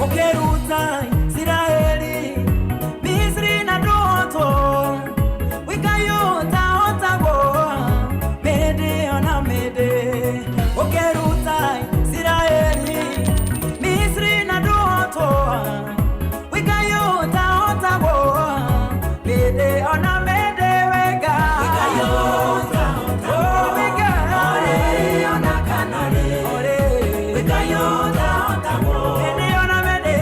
Ũkĩruta Isiraeli Misri na ndũhotwo, gwĩ Ngai ũtahotagwo mĩndĩ ona mĩndĩ. Ũkĩruta Isiraeli Misri na ndũhotwo, gwĩ Ngai ũtahotagwo mĩndĩ ona mĩndĩ. Wĩ Ngai, oh, wĩ Ngai, mĩndĩ ona mĩndĩ.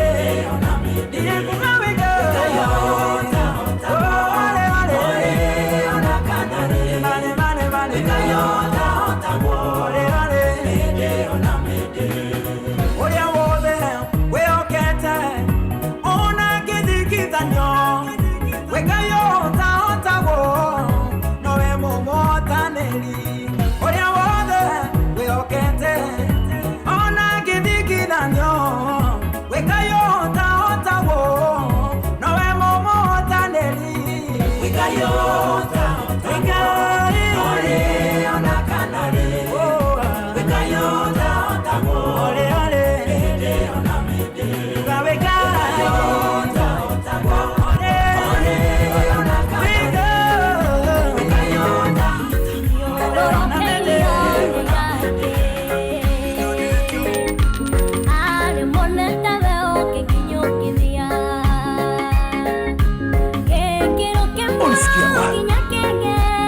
Ndirekuga wĩ Ngai, oh, ole, ole. Mane, mane, mane. Ole, ole. Ũrĩa wothe wĩhokete ona ngĩthingithanio, gwĩ Ngai ũtahotagwo, nowe mũmũhotanĩri. Ũrĩa wothe wĩhokete ona ngĩthingithanio, gwĩ Ngai ũtahotagwo, nowe mũmũhotanĩri. Gwĩ Ngai, oh, ole, ole. Tuga wĩ Ngai, ole, wĩ Ngai, ona mĩndĩ. Ulisikia wapi?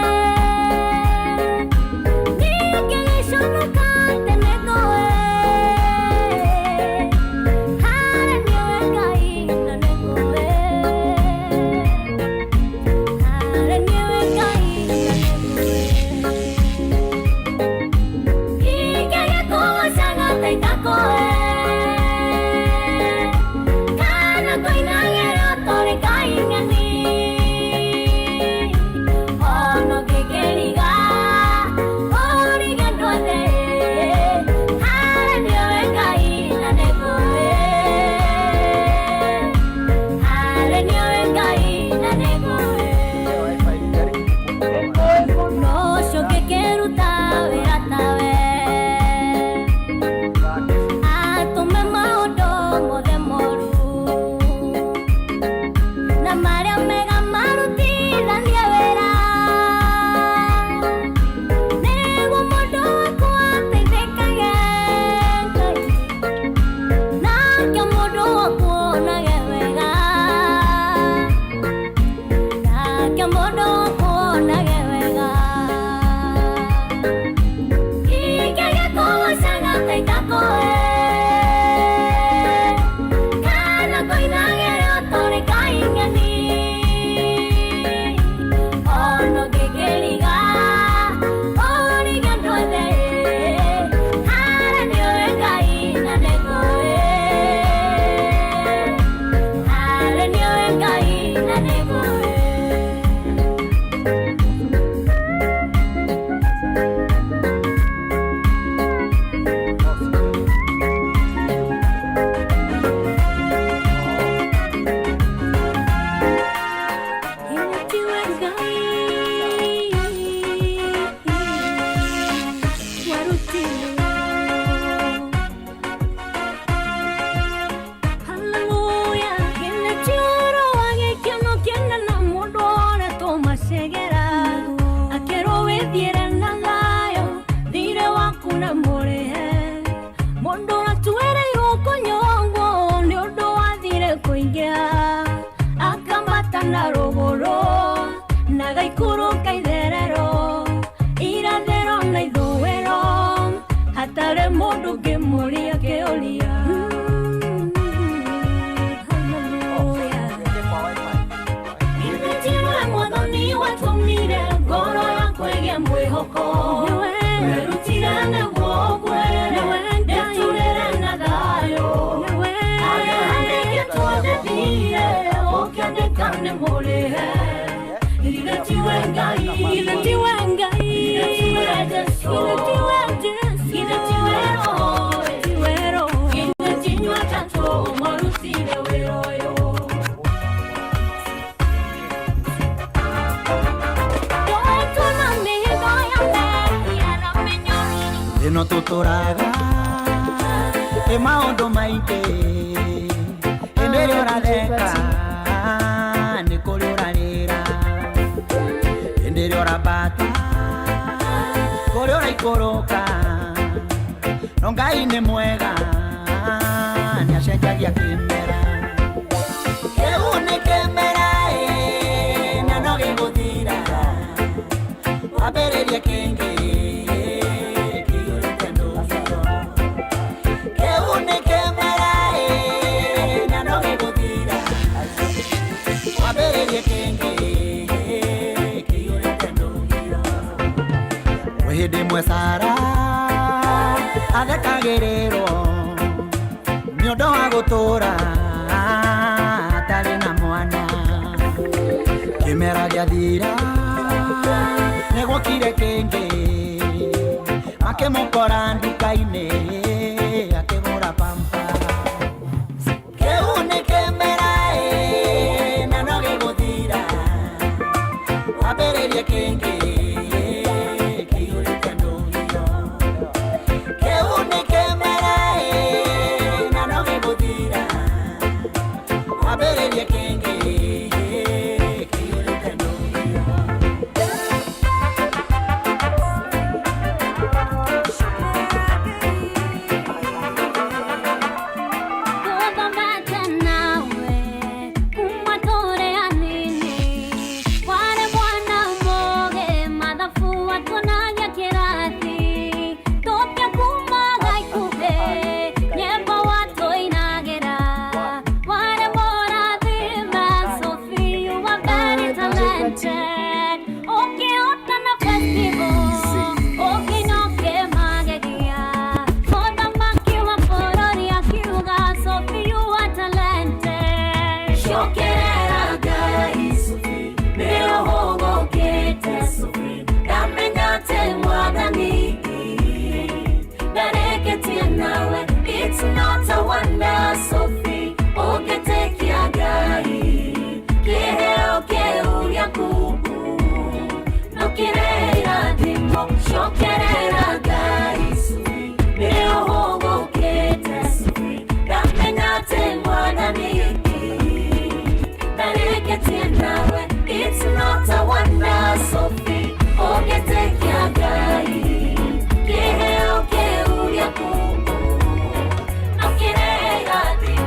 Gũtũraga ĩ maũndũ maingĩ hĩndĩ ĩrĩa ũratheka nĩ kũrĩ ũrarĩra hĩndĩ ĩrĩa ũrambata kũrĩ ũraikũrũka no Ngai nĩ mwega nĩacenjagia kĩmera kĩu nĩ kĩmera ĩ na no gĩgũthira wambĩrĩrie kĩngĩ kĩiyũrĩte ndũhio kĩu nĩ kĩmera ĩ na no gĩgũthira wambĩrĩrie kĩngĩ kĩiyũrĩte ndũhio kwĩ hĩndĩ ĩmwe Sara athekagĩrĩrwo nĩ ũndũ wa gũtũũra atarĩ na mwana kĩmera gĩathira nĩgwokire kĩngĩ akĩmũkora nduka-inĩ akĩgũra pampa kĩu nĩ kĩmera ĩ na no gĩgũthira wambĩrĩrie kĩngĩ kĩiyũrĩte ndũhio kĩu nĩ kĩmera ĩ na no gĩgũthira wambĩrĩrie kĩngĩ kĩiyũrĩte ndũhio. Tũthomete nawe kuma tũrĩ anini warĩ mwana mũgĩ mathabu watuonagia kĩrathi tũtiakumaga ikuhĩ nyĩmbo watũinagĩra warĩ mũrathime Sophie you were very talented ũkĩhotana festival ũkĩina ũkĩmagegia mũthamaki wa bũrũri akiuga Sophie you are talented. Cokerera Ngai Sophie, nĩ ũhũgũkĩte Sophie, ndamenya atĩ Mwathani ndarĩkĩtie nawe. It's not a wonder Sophie, ũngĩtĩkia Ngai kĩheo kĩu gĩaku ndũkĩre irathimo. Cokerera Ngai Sophie, nĩ ũhũgũkĩte Sophie, ndamenya atĩ Mwathani ndarĩkĩtie nawe. It's not a wonder Sophie, ũngĩtĩkia Ngai kĩheo kĩu gĩaku ndũkĩre irathimo.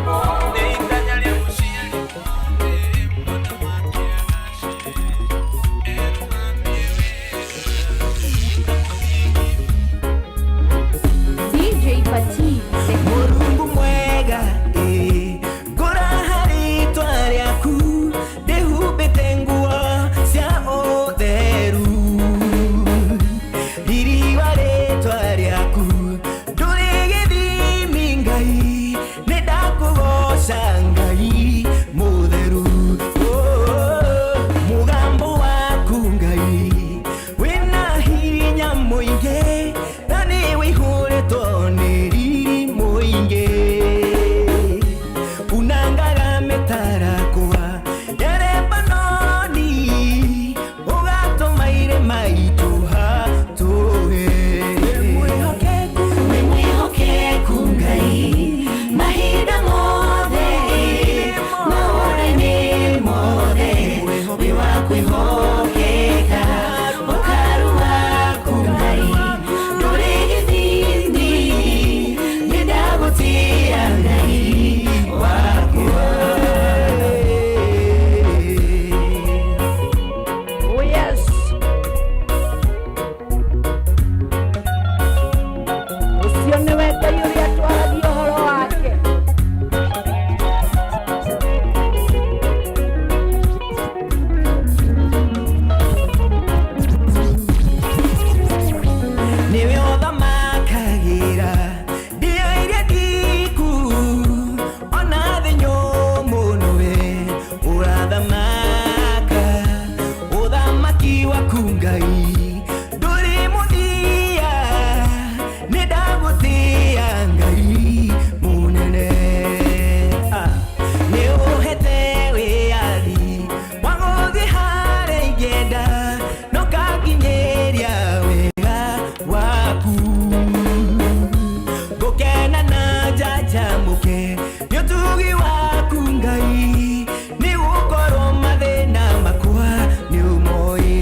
Mwĩhoke nĩ ũtugi waku Ngai, nĩ gũkorwo mathĩna makwa nĩ ũmoĩ.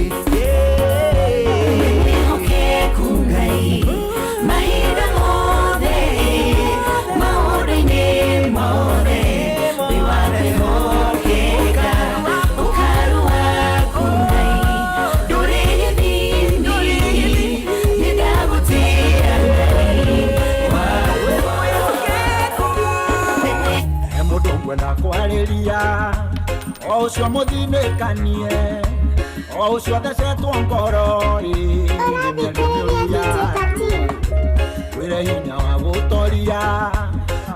Mwĩhokeku Ngai mahinda mothe, maũndũ-inĩ mothe wĩ wa kwĩhokeka. Ũkaru waku Ngai ndũrĩ gĩthimi, nĩ ndagũtĩĩa Ngai Mwĩhokeku. He mũndũ ngwenda kwarĩria, o ũcio mũthinĩkanie, o ũcio thecetwo ngoro ĩ nĩ mĩario. Wĩre hinya wa gũtoria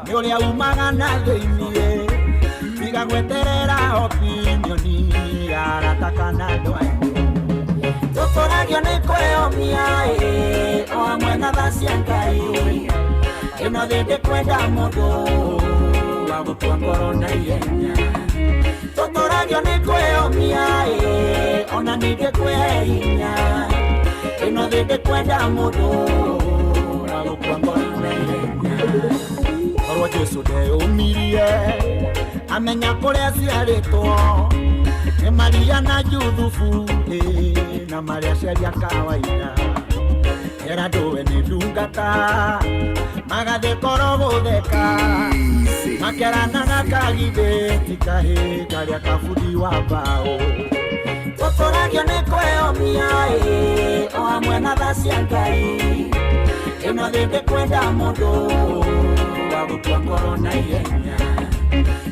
nĩ ũrĩa umaga na thĩiniĩ, tiga gweterera opinioni ya arata kana andũ anyu. Tũtũragio nĩ kwĩyomia ĩ o hamwe na tha cia Ngai. Ĩno thĩ ndĩkwenda mũndũ wa gũkua ngoro na ihenya. Tũtũragio nĩ kwĩyomia ĩ ona ningĩ kwĩhe hinya. Ĩno thĩ ndĩkwenda mũndũ wa gũkua ngoro na ihenya. Korwo Jesu ndeyũmirie amenya kũrĩa ciarĩtwo nĩ Maria na Juthubu ĩ na marĩa aciari a kawaida, era ndũwe nĩ ndungata magathiĩ koro gũtheka makeranaga kagithĩ ti kahĩ karĩa kabundi wa mbaũ. Tũtũragio nĩ kwĩyomia ĩ o hamwe na tha cia Ngai. Ĩno thĩ ndĩkwenda mũndũ wa gũkua ngoro na ihenya.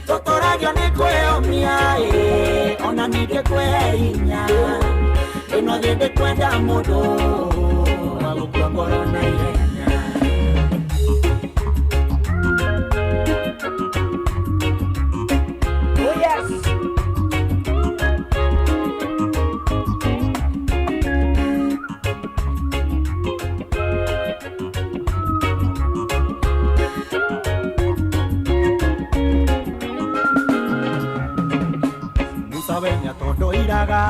Tũtũragio nĩ kwĩyomia ĩ ona ningĩ kwĩhe hinya. Ĩno thĩ ndĩkwenda mũndũ wa gũkua ngoro na ihenya. Oh yes. Musa we nĩatondoiraga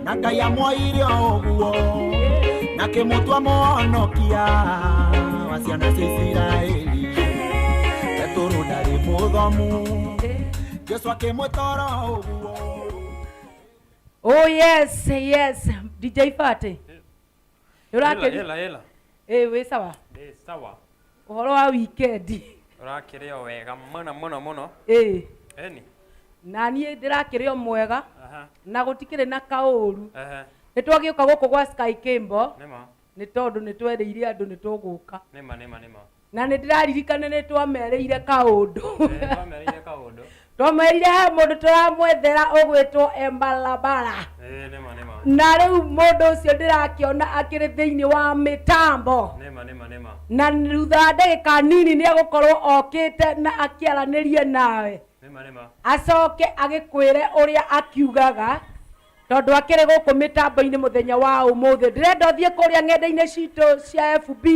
na Ngai amwoire o ũguo na kĩmũtua mũhonokia wa ciana cia Isiraeli. Petũrũ ndarĩ mũthomu, Jesũ akĩmwĩta oro ũguo. Oh yes, yes. DJ Fati. Ũrakĩri Ĩla ĩla. Ĩ wĩ sawa? Ndĩ sawa. Ũhoro wa weekend. Ũrakĩrĩ o wega mũno mũno mũno. Ĩ. Eni. Na niĩ ndĩrakĩrĩ o mwega na gũtikĩrĩ na kaũru. Nĩ twagĩũka gũkũ gwa Sky Kimbo Nĩma. nĩ tondũ nĩ twerĩire andũ nĩ tũgũka. Nĩma nĩma nĩma. Na nĩ ndĩraririkana nĩ twamerĩire kaũndũ. Twamerĩire kaũndũ. Twamerire he mũndũ tũramwethera ũgwĩtwo Embalabara. Nĩma nĩma. Na rĩu mũndũ ũcio ndĩrakĩona akĩrĩ thĩinĩ wa mĩtambo. Nĩma nĩma nĩma. Na thutha wa ndagĩka nini nĩ egũkorwo okĩte na akĩaranĩrie nawe. Nĩma nĩma. Acoke agĩkwĩre ũrĩa akiugaga tondũ akĩrĩ gũkũ mĩtambo-inĩ mũthenya wa ũmũthĩ. Ndĩrenda ũthiĩ kũrĩa ng'enda-inĩ citũ cia FB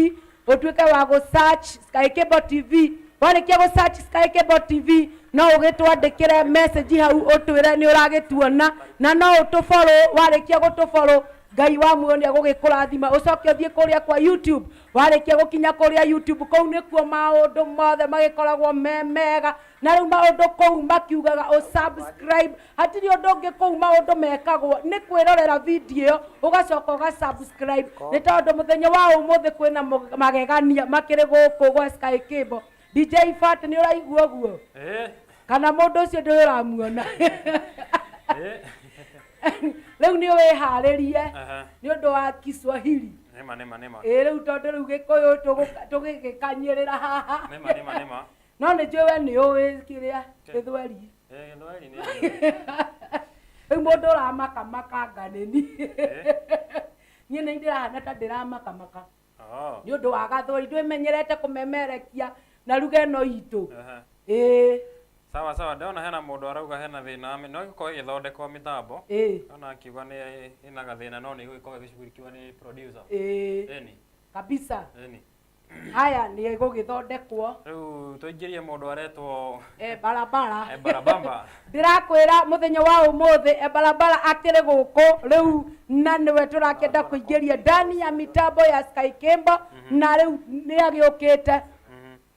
ũtuĩke wa gũ search Sky Cable TV. Warĩkia gũ search Sky Cable TV no ũgĩtwandĩkĩre message hau ũtwĩre nĩ ũragĩtuona, na no ũtũfollow. Warĩkia gũtũfollow, Ngai wa muoyo nĩ agũgĩkũrathima. Ũcoke ũthiĩ kũrĩa kwa YouTube. Warĩkia gũkinya kũrĩa YouTube, kũu nĩkuo maũndũ mothe magĩkoragwo me mega. Na rĩu maũndũ kũu makiugaga ũsubscribe, hatirĩ ũndũ ũngĩ kũu maũndũ mekagwo nĩ kwĩrorera video ĩyo ũgacoka ũgasubscribe, nĩ tondũ mũthenya wa ũmũthĩ kwĩna magegania makĩrĩ gũkũ gwa Sky Cable. DJ Fat, nĩ ũraigua ũguo? Ĩ. Kana mũndũ ũcio ndũĩ ũramuona? Ĩ. Rĩu nĩ wĩharĩrie nĩ ũndũ wa Kiswahili. Nĩma nĩma nĩma. Ĩ rĩu tondũ rĩu gĩkũyũ tũgĩgĩkanyĩrĩra haha. Nĩma nĩma nĩma. No nĩ njũĩ we nĩ ũĩ kĩrĩa gĩthweri. Ĩ, gĩthweri nĩ. Rĩu mũndũ ũramakamaka nganĩni, niĩ nĩ ndĩrahana ta ndĩramakamaka nĩ ũndũ wa gathweri, ndwĩmenyerete kũmemerekia na ruga ĩno itũ. Ĩ. Sawa sawa, ndona hena mũndũ arauga hena thĩna, no ĩgũkorwo ĩgĩthondekwo mĩtambo. Ndona akiuga nĩ ĩna gathĩna, no nĩ ĩgũgĩkorwo ĩgĩshughulikiwa nĩ producer. Ĩ. Ĩni. Kabisa. Ĩni. Haya, nĩ ĩgũgĩthondekwo. Rĩu tũingĩrie mũndũ aretwo E barabara. E barabamba. Ndĩrakwĩra mũthenya wa ũmũthĩ e barabara akĩrĩ gũkũ rĩu, na nĩwe tũrakĩenda kũingĩria ndani ya mitambo ya Sky Cable, na rĩu nĩ agĩũkĩte.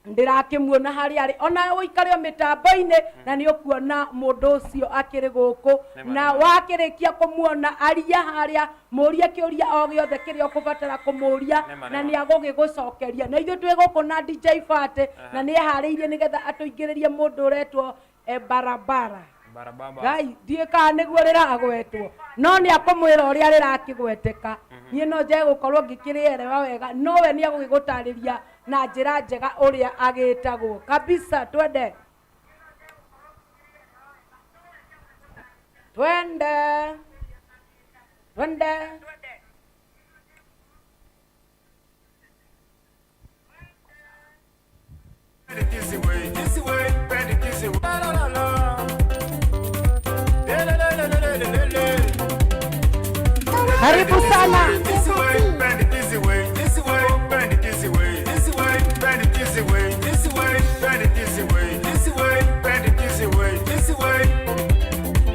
Ndĩrakĩmuona harĩa arĩ ona ũikare o mĩtambo-inĩ na nĩ ũkuona mũndũ ũcio akĩrĩ gũkũ na wakĩrĩkia kũmuona aria harĩa mũrie kĩũria o gĩothe kĩrĩa ũkũbatara kũmũria na nĩ agũgĩgũcokeria. Na ithuĩ twĩ gũkũ na DJ Fati na nĩ eharĩirie nĩgetha atũingĩrĩrie mũndũ ũretwo barabara Ngai ndiĩ kana nĩguo rĩragwetwo no nĩ akũmwĩra ũrĩa rĩrakĩgweteka. Niĩ no njage gũkorwo ngĩkĩrĩerewa wega no we nĩ agũgĩgũtarĩria na njĩra njega ũrĩa agĩtagwo kabisa. Twende twende twende. This way, this way, bend it this way. La la la la. Le le le le le le le. Karibu sana. This way, bend it this way, this way, bend it this way, this way, bend it this way, this way, bend it this way, this way, bend it this way, this way.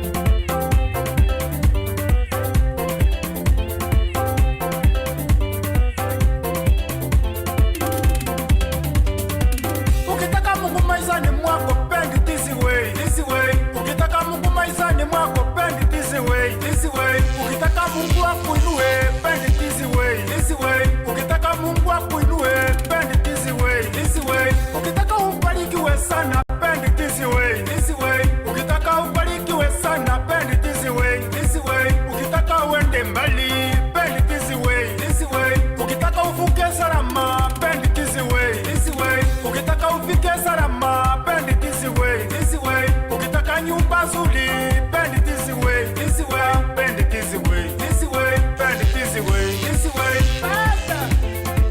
Ukitaka Mungu maishani mwako, bend it this way, this way. Ukitaka Mungu maishani mwako, bend it this way, this way. Ukitaka Mungu akuinue, bend it this way, this way. Ukitaka Mungu akuinue, bend it this way, this way. Ukitaka ubarikiwe sana, bend it this way, this way. Ukitaka ubarikiwe sana, bend it this way, this way. Ukitaka uende mbali, bend it this way, this way. Ukitaka uvuke salama, bend it this way, this way. Ukitaka ufike salama, bend it this way, this way. Ukitaka nyumba nzuri, bend it this way, this way. Bend it this way, this way. Bend it this way, this way. Baba,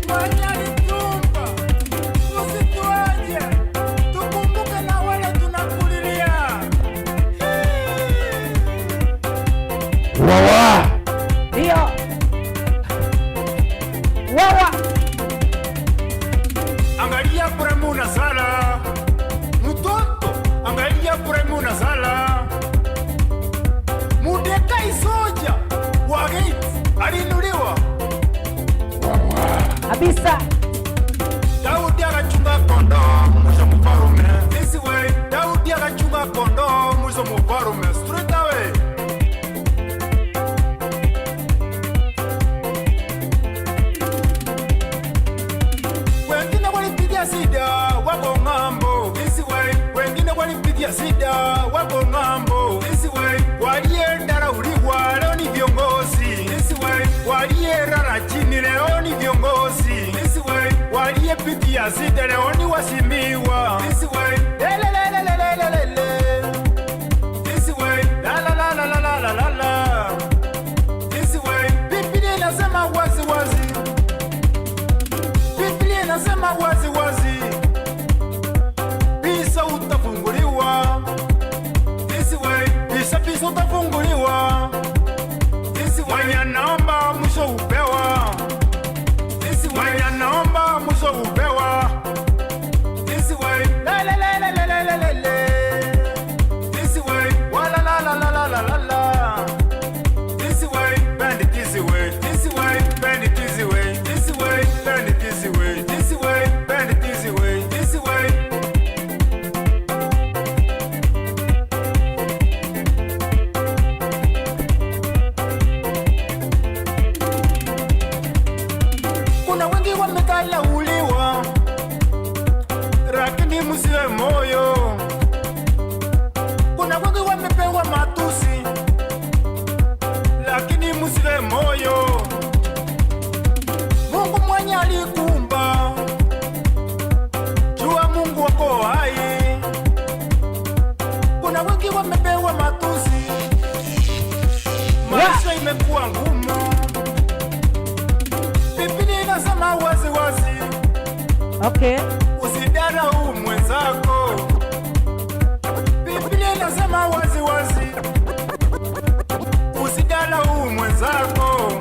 mwenye alituumba, usituache, tukumbuke na wale tunakulilia. Wawa. Ndio. Wawa. Angalia Ibrahimu na Sara, mtoto, angalia Ibrahimu na Sara. Mordekai soja wa gate aliinuliwa kabisa. Daudi akachunga kondoo mwisho mfarume. This way, Daudi akachunga kondoo mwisho mfarume. Straight away. Wengine walipitia sida wako ng'ambo. This way, wengine walipitia sida wako ng'ambo. This way, waliyedharauliwa leo ni viongozi. This way, waliyelala chini leo ni viongozi. This way, waliyepitia sida leo ni waheshimiwa. This way, le le le le le le le. This way, la la la la la la la la la. This way, Biblia inasema wazi wazi. Biblia inasema wazi wazi. Bisa utafunguliwa. This way, bisa bisa utafunguliwa. This way, mwenye anaomba mwisho upewa. This way, mwenye anaomba mwisho upewa. This way, la la la la la la la la. This way, wala la la la la la la la. This way, bend it this way, this way, bend it this way, this way, bend it this way, this way, bend it this way, this way. Kuna wengi wamekalauliwa, lakini msiwe moyo. Kuna wengi wamepewa matusi, lakini msiwe moyo. Mungu mwenye alikuumba, jua Mungu wako hai. Kuna wengi wamepewa matusi, maisha imekuwa ngumu. Biblia inasema wazi wazi, Okay. usidharau mwenzako. Biblia inasema wazi wazi, usidharau mwenzako.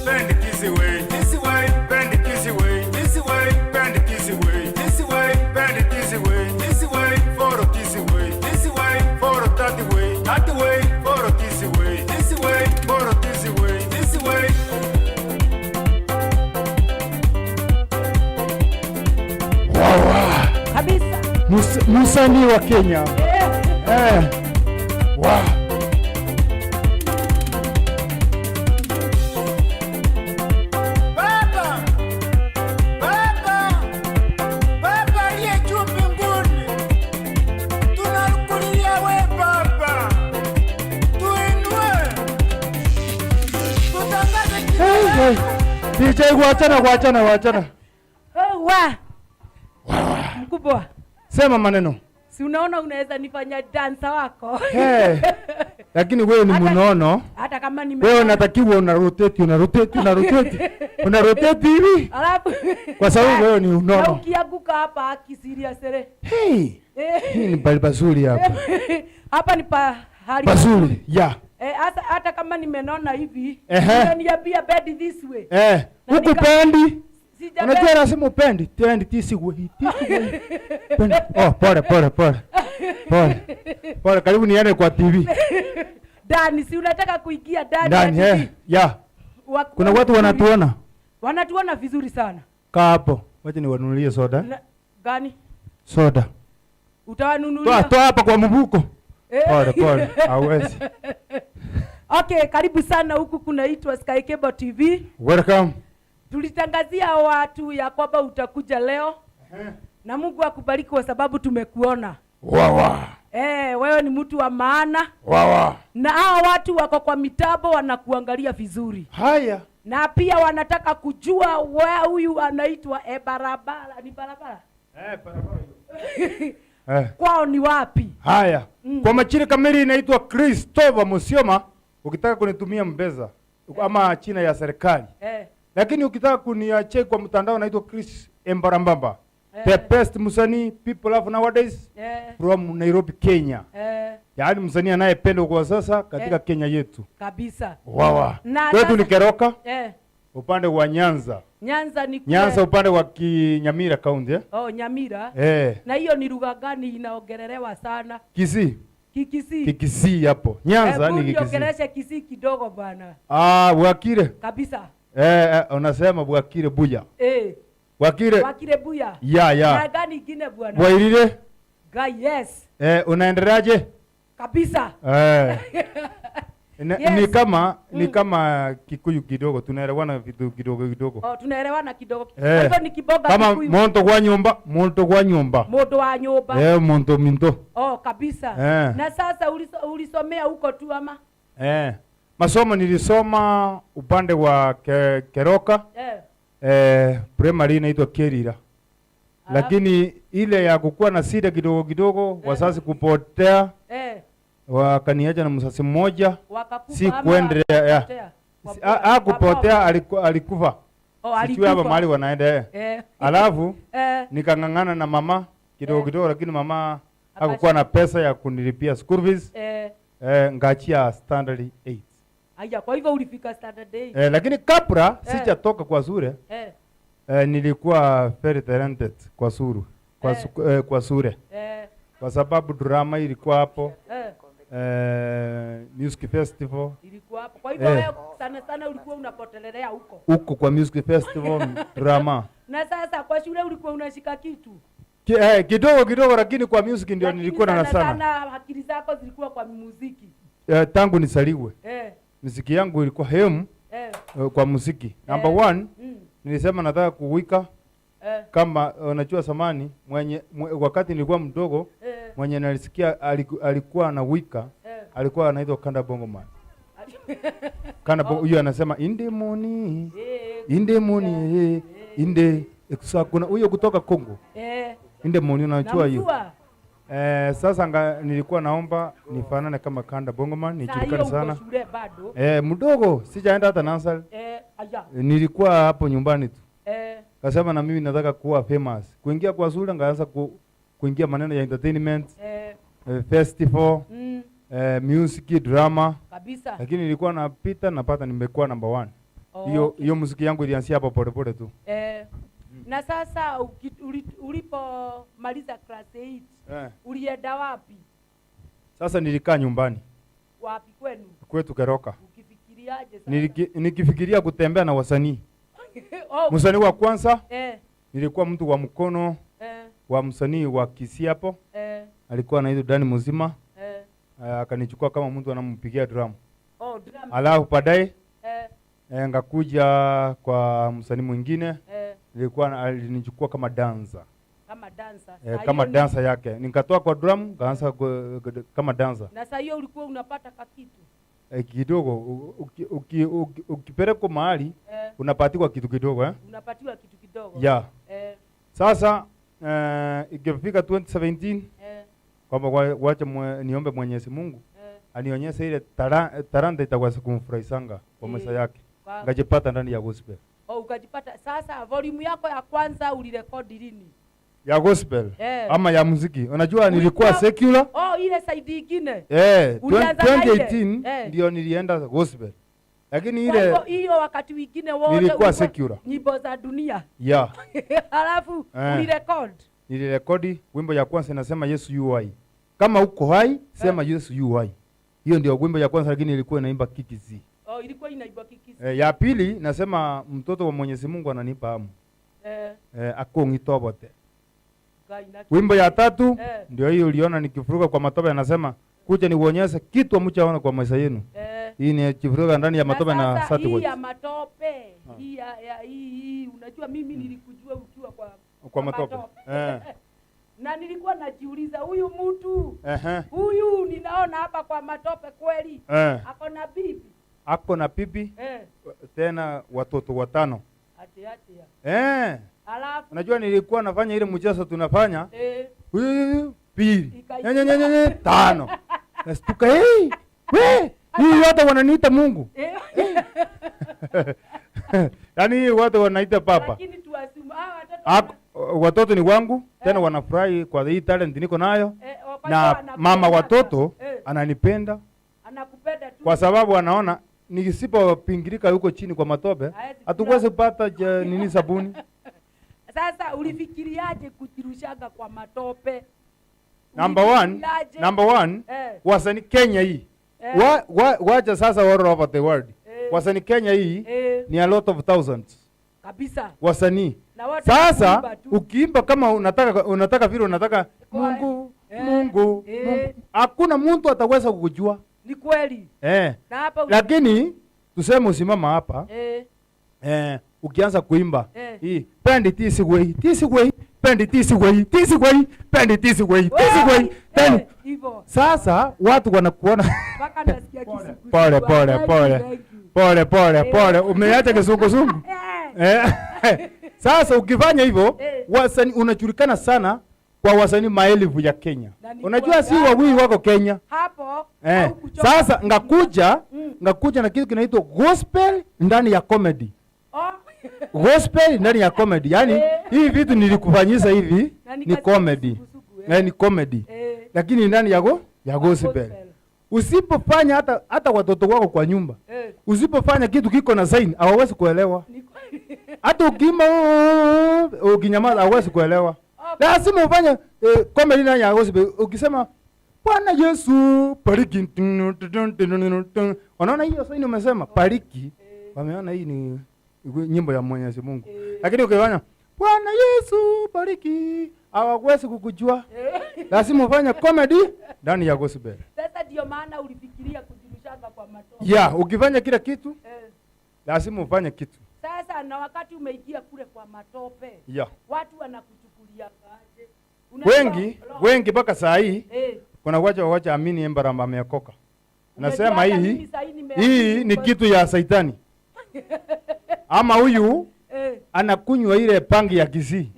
Bend it this way, this way, bend it this way, this way, bend it this way, this way, bend it this way, this way, follow this way, this way, follow that way, that way, follow this way, this way, follow this way, this way. Msanii wa Kenya. Wow. Baba, Baba, Baba aliye juu mbinguni, tunakulilia we Baba, tuinue, tutangaze jina Hey, hey. lako. DJ, wachana, wachana, wachana. Oh, wa. Mkubwa. Sema maneno. Si unaona unaweza nifanya dansa wako? Hey. Lakini wewe ni mnono. Hata kama ni Wewe unatakiwa una rotate, una rotate, una rotate. Una rotate hivi. Alafu Kwa sababu wewe ni unono. Na ukianguka hapa akisiria sere. Hey. Hii ni pahali pazuri hapa. Hapa ni pahali pazuri. Yeah. Hata kama nimenona hivi, unaniambia bed this way. Huku pendi. Unajua lazima upendi. Tendi tisi way, tisi way. Pendi. Oh, pole pole pole. Pole. Pole, karibu niende kwa TV. Ndani, si unataka kuingia ndani? Ndani, yeah. Kuna watu wanatuona. Wanatuona vizuri sana. Kaa hapo. Wacha niwanunulie soda. Gani? Soda. Utawanunulia? Toa hapa kwa mbuko. Pole pole, hawezi. Okay, karibu sana huku kunaitwa Sky Cable TV. Welcome. Tulitangazia watu ya kwamba utakuja leo. Na Mungu akubariki kwa sababu tumekuona. Wawa. Wewe ni mtu wa maana. Wawa. Na hawa watu wako kwa mitambo wanakuangalia vizuri. Haya. Na pia wanataka kujua wewe huyu anaitwa barabara, ni barabara? Barabara. Kwao ni wapi? Haya. Kwa majina kamili inaitwa Christopher Musioma. Ukitaka kunitumia mbeza ama china ya serikali. Lakini ukitaka kuniacheki kwa mtandao naitwa Chris Embarambamba. The best msanii people love nowadays from Nairobi, Kenya. Yaani msanii anayependwa kwa sasa katika Kenya yetu. Kabisa. Wawa. Kwetu ni Keroka. Upande wa Nyanza. Nyanza ni Nyanza upande wa Kinyamira County. Oh, Nyamira. Na hiyo ni lugha gani inaongelelewa sana? Kisii. Kikisii. Kikisii hapo. Nyanza ni Kikisii. Ongelesha Kisii kidogo bwana. Ah, Bwakire. Kabisa. Unasema Bwakire buya. Bwakire. Bwakire buya. Ya ya. Na gani ingine bwana? Bwairire. Yes. Unaendeleaje? Kabisa. Yes. Ni kama ni kama Kikuyu kidogo, tunaelewana vitu kidogo kidogo. Oh, tunaelewana kidogo. Kwa hivyo ni kiboga kama Kikuyu. Monto kwa nyumba, monto kwa nyumba. Moto wa nyumba. Monto minto. Oh, kabisa. Na sasa ulisomea huko tu ama? Masomo nilisoma upande wa Keroka. Primary inaitwa Kerira. Lakini ile ya kukua na sida kidogo kidogo, wazazi kupotea. Wakaniacha na mzazi mmoja. Si kuendelea. Hakupotea, alikufa. Sijui hapa mahali wanaenda. Alafu nikang'ang'ana na mama kidogo kidogo, lakini mama hakukuwa na pesa ya kunilipia school fees. Ngaachia standard 8. Aya, kwa hivyo ulifika standard 8. Lakini kabla sijatoka kwa shule. Nilikuwa very talented kwa suru. Kwa shule. Kwa sababu drama ilikuwa hapo. Music festival ilikuwa hapo. Kwa hivyo wewe sana sana ulikuwa unapotelelea huko. Huko kwa music festival drama. Na sasa kwa shule ulikuwa unashika kitu? Kidogo kidogo, lakini kwa music ndio nilikuwa na sana. Sana akili zako zilikuwa kwa muziki. Tangu nisaliwe. Muziki yangu ilikuwa hemu kwa muziki. Number 1 nilisema nataka kuwika. Kama unajua zamani mwenye wakati nilikuwa mdogo mwenye nalisikia alikuwa anawika, alikuwa anaitwa Kanda Bongo Man. Kanda Bongo huyo anasema inde moni inde moni inde. Kuna huyo kutoka Kongo. Inde moni unajua hiyo. Sasa nilikuwa naomba nifanane kama Kanda Bongo Man, nijulikane sana. Mdogo sijaenda hata nursery. Nilikuwa hapo nyumbani tu. Kasema na mimi nataka kuwa famous. Kuingia kwa shule ngaanza kuingia maneno ya entertainment, festival, music, drama. Kabisa. Lakini nilikuwa napita napata nimekuwa number 1. Hiyo hiyo muziki yangu ilianzia hapo polepole tu. Na sasa ulipomaliza class 8, ulienda wapi? Sasa nilikaa nyumbani. Wapi kwenu? Kwetu Keroka. Ukifikiriaje sasa? Nikifikiria kutembea na wasanii. Msanii wa kwanza nilikuwa mtu wa mkono. kwa msanii wa Kisii hapo. Alikuwa anaitwa Dani Muzima. Akanichukua kama mtu anampigia drum. Oh, drum. Alafu baadaye ngakuja kwa msanii mwingine. Nilikuwa alinichukua kama dancer. Kama dancer. Kama dancer yake. Nikatoa kwa drum, nikaanza kama dancer. Na sasa hiyo ulikuwa unapata kakitu? Kidogo ukipelekwa mahali unapatiwa kitu kidogo Unapatiwa kitu kidogo. Yeah. Sasa ikifika 2017 kwamba wacha niombe Mwenyezi Mungu anionyeshe ile talanta itaweza kumfurahisanga kwa maisha yake. Nikajipata ndani ya gospel. Oh, ukajipata. Sasa volume yako ya kwanza ulirekodi lini? Ya gospel ama ya muziki. Unajua nilikuwa secular. Oh, ile side nyingine. 2018 ndio nilienda gospel. Lakini ile hiyo wakati wengine wote nilikuwa secular. Nyimbo za dunia. Yeah. Alafu ulirekodi. Nilirekodi wimbo ya kwanza inasema Yesu yu hai. Kama uko hai sema Yesu yu hai. Hiyo ndio wimbo ya kwanza, lakini ilikuwa inaimba Kikisi. Oh, ilikuwa inaimba Kikisi. Ya pili nasema mtoto wa Mwenyezi Mungu ananipa hamu. Akongitobote. Wimbo ya tatu ndio hiyo uliona nikifuruka kwa matope, anasema kuja niuonyeshe kitu hamjaona kwa maisha yenu. Hii ni kifuruka ndani ya matope na sati. Hii ya matope. Hii ya hii unajua mimi nilikujua ukiwa kwa matope. Na nilikuwa najiuliza huyu mtu huyu ninaona hapa kwa matope kweli ako na bibi? Ako na bibi tena watoto 5. Ati ati. Alafu unajua nilikuwa nafanya ile mchezo tunafanya pili nyenye 5. Nastuka hey, we hii watu wananiita Mungu. Yaani hii watu wanaita papa. Lakini tuassume watoto watoto ni wangu tena wanafurahi kwa hii talent niko nayo. Na mama watoto ananipenda. Anakupenda tu. Kwa sababu anaona nisipopingirika huko chini kwa matope hatuwezi kupata nini sabuni. Sasa ulifikiriaje kujirushaga kwa matope? Number one, wasanii Kenya hii. Wacha sasa all over the world. Wasanii Kenya hii ni a lot of thousands. Kabisa. Wasanii. Sasa ukiimba kama unataka vile unataka Mungu, Mungu, Mungu. Hakuna mtu ataweza kukujua. Ni kweli. Na hapa lakini tuseme usimama hapa. Ukianza kuimba hii pendi tisi way tisi way pendi tisi way tisi way pendi tisi way tisi way pendi hivyo. Sasa watu wanakuona mpaka nasikia kisukusu. Pole pole pole. Pole pole pole. Umeacha kisukusuku. Sasa ukifanya hivyo wasanii unajulikana sana kwa wasanii maelfu ya Kenya. Unajua si wawili wako Kenya. Hapo. Sasa ngakuja na kitu kinaitwa gospel ndani ya comedy. Gospel ndani ya comedy. Yaani hii vitu nilikufanyisa hivi ni comedy. Ni comedy. Lakini ndani ya gospel. Usipofanya hata watoto wako kwa nyumba. Usipofanya kitu kiko na sign hawawezi kuelewa. Hata ukima ukinyamaza hawawezi kuelewa. Lazima ufanye comedy ndani ya gospel. Ukisema Bwana Yesu bariki, unaona hiyo sign umesema bariki, wameona hii ni nyimbo ya Mwenyezi Mungu. Lakini ukifanya Bwana Yesu bariki, hawawezi kukujua. Lazima ufanye comedy ndani ya gospel. Sasa ndio maana ulifikiria kujirushanga kwa matope. Yeah, ukifanya kila kitu lazima ufanye kitu. Sasa na wakati umeingia kule kwa matope, watu wanakuchukulia aje? Wengi mpaka saa hii kuna wacha amini Embaramba ameokoka. Nasema hii ni kitu ya saitani. Ama huyu anakunywa ile pangi ya Kisii.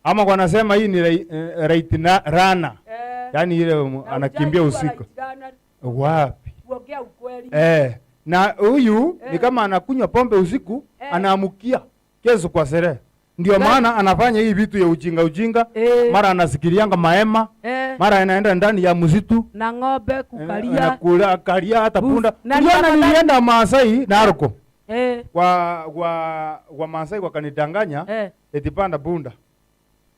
Ama wanasema hii ni right rana. Yaani ile anakimbia usiku. Wapi? Kuongea ukweli. Na huyu ni kama anakunywa pombe usiku, anaamukia kesho kwa sherehe. Ndio maana anafanya hii vitu ya ujinga. Mara anasikilianga mahema, mara anaenda ndani ya msitu na ng'ombe kukalia. Anakula kalia hata punda. Uliona nilienda Maasai Naroko. Kwa Maasai wakanidanganya eti panda punda.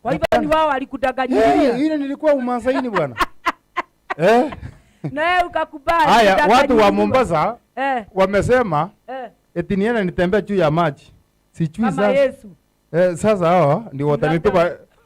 Kwa hivyo ni wao walikudanganyia. Ile nilikuwa Umaasaini bwana. Na ukakubali. Haya watu wa Mombasa wamesema eti niende nitembee juu ya maji. Sijui sasa. Yesu. Sasa hao ndio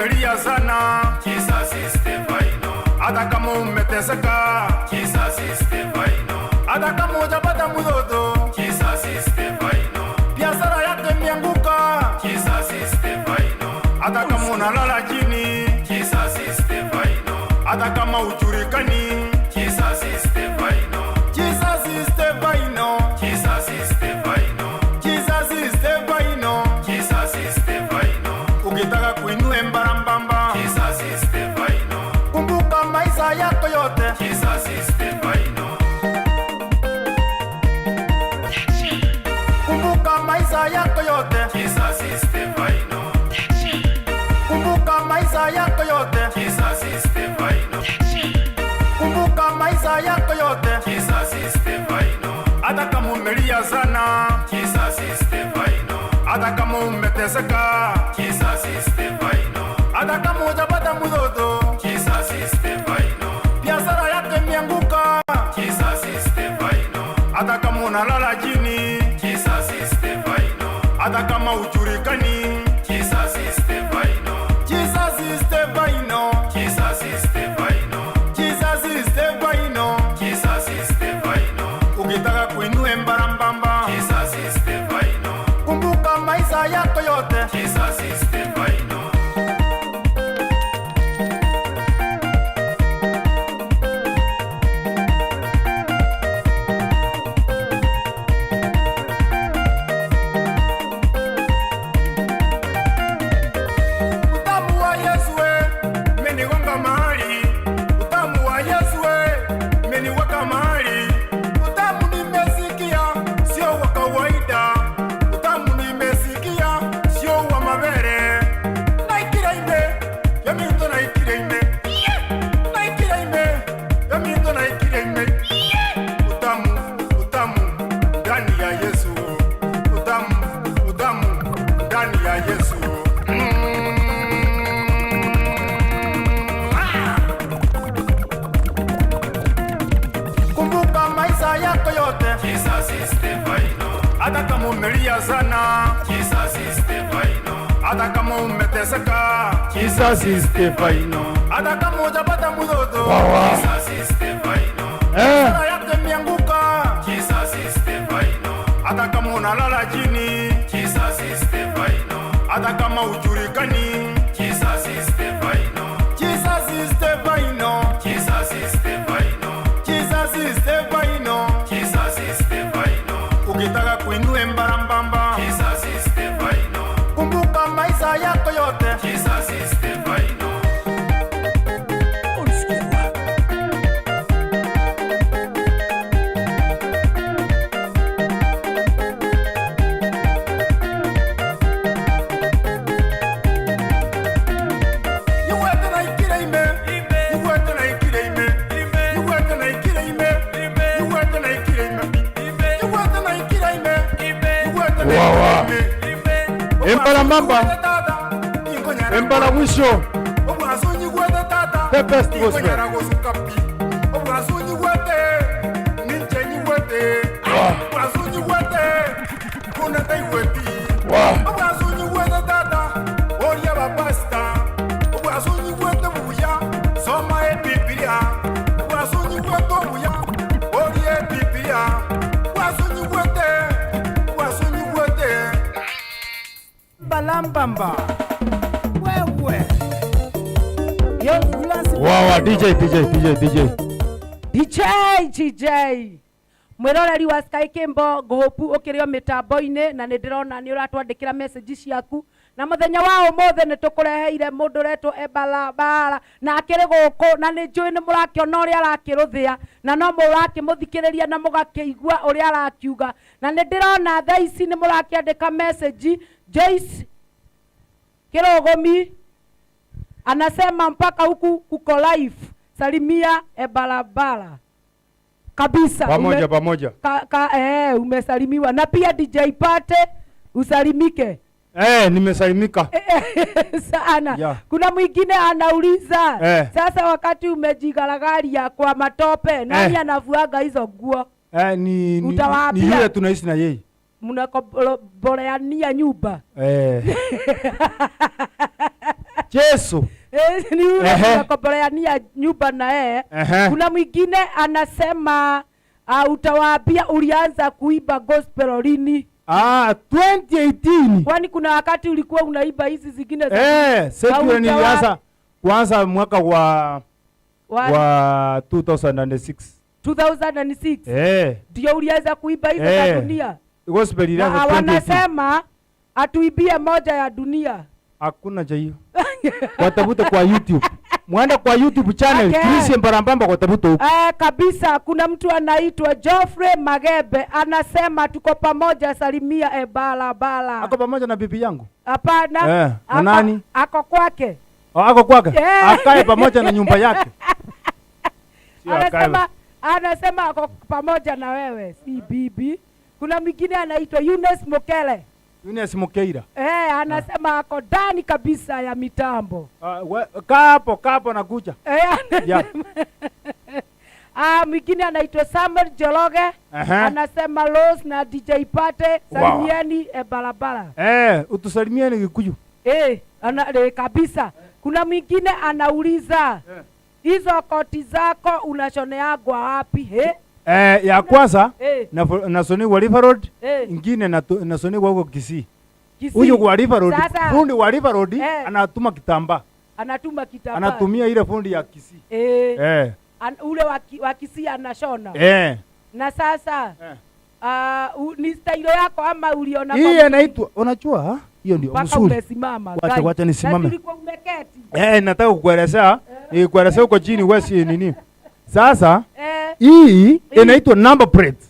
umelia sana, Jesus is the final. Hata kama umeteseka, Jesus is the final. Hata kama hujapata mtoto, Jesus is the final. Biashara yako imeanguka, Jesus is the final. Hata kama unalala chini, Jesus is the final. Hata kama hujulikani, Jesus is the final. Jesus is the final. Jesus is the final. Jesus is the final. Jesus is the final. Ukitaka kuinua mbarambamba, Jesus is the final. Kumbuka maisha yako yote, Jesus is the final. Kumbuka maisha yako yote, Jesus is the final. Kumbuka maisha yako yote, Jesus is the final. Kumbuka maisha yako yote, Jesus is the final. Hata kama umelia sana, Jesus is the final. Hata kama umeteseka, Jesus is the final. Hata kama hujapata mtoto, Jesus is the final. Biashara yako imeanguka, Jesus is the final. Hata kama unalala chini, Jesus is the final. Hata kama hujulikani, Jesus is the final. Jesus is the final. Jesus is the final. Jesus is the final. Jesus is the final. Ukitaka kuinua mbarambamba, Jesus is the final. Kumbuka maisha yako yote, Jesus is the final. Utamu wa Yesu umenigonga mahali, utamu wa Yesu umeniweka mahali. Utamu nimesikia sio wa kawaida, utamu nimesikia sio wa mabere. Naikira ime yaminto naikira ime, naikira ime yaminto naikira ime. Utamu, utamu ndani ya Yesu, utamu, utamu ndani ya Yesu. Kumbuka maisha yako yote, Jesus is the final. Hata kama umelia sana, Jesus is the final. Hata kama umeteseka, Jesus is the final. Hata kama hujapata mtoto, Jesus is the final. Biashara yako imeanguka, Jesus is the final. Hata kama unalala chini, Jesus is the final. Hata kama hujulikani, Jesus is the final. Jesus is the final. Jesus is the final. Jesus is the final. Jesus is the final. Ukitaka kuinua mbarambamba, Jesus is the final. Kumbuka maisha yako yote, Jesus is the final. Wawa. Embarambamba, Embara mwisho. The best gospel. Balambamba. Wewe. Wawa, DJ DJ DJ DJ. DJ DJ mwiroreri wa Sky Kimbo ngũhũpu ũkĩrĩ o mĩtambo-inĩ na nĩ ndĩrona nĩ ũratwandĩkĩra message ciaku na mũthenya wa ũmũthĩ nĩ tũkũreheire mũndũ ũretwo Ebalabala na akĩrĩ gũkũ na nĩ njũĩ nĩ mũrakĩona ũrĩa arakĩrũthĩa na no mũrakĩmũthikĩrĩria na mũgakĩigua ũrĩa arakiuga na nĩ ndĩrona thaa ici nĩ mũrakĩandĩka message. Joyce Kirogombi anasema mpaka huku kuko live, salimia Ebalabala kabisa. Pamoja pamoja. Umesalimiwa na pia DJ Pate usalimike. Nimesalimika sana. Yeah. Kuna mwingine anauliza sasa wakati umejigaragaria kwa matope nani anavuaga hizo nguo? Ni yule tunaishi na yeye. Mnakoboleania nyumba. Jesu. Ni yule tunakomboleania nyumba na yeye. Kuna mwingine anasema utawaambia ulianza kuimba gospel lini? 2018. Kwani kuna wakati ulikuwa unaimba hizi zingine za secular? Nilianza kwanza mwaka wa 2006. 2006. Ndio ulianza kuimba hizo za dunia. Gospel ilianza 2018. Wanasema atuibie moja ya dunia. Hakuna cha hiyo. Watafute kwa YouTube. Mwende kwa YouTube channel Chris Embarambamba watafute huko. Kabisa. Kuna mtu anaitwa Geoffrey Magebe anasema tuko pamoja, salimia Barabara. Ako pamoja na bibi yangu? Hapana. Na nani? Ako kwake. Ako kwake. Akae pamoja na nyumba yake. Anasema ako pamoja na wewe, si bibi. Kuna mwingine anaitwa Eunice Mokele. Eunice Mokeira. Anasema ako ndani kabisa ya mitambo. Kaa hapo nakuja. Mwingine anaitwa Samuel Jologe. Anasema Rose na DJ Pate salimieni Barabara. Utusalimieni Gikuyu. Kabisa. Kuna mwingine anauliza hizo koti zako unashoneagwa wapi? Ya kwanza nasoniwa River Road, ingine nasoniwa huko Kisii. Huyu wa River Road, fundi wa River Road anatuma kitambaa. Anatuma kitambaa. Anatumia ile fundi ya Kisii. Ule wa Kisii anashona. Na sasa ni style yako ama uliona? Hii inaitwa, unajua hiyo ndio mzuri. Umesimama. Wacha nisimame. Ulikuwa umeketi. Nataka kukuelezea, nikuelezea huko chini wewe si nini. Sasa hii inaitwa number plate.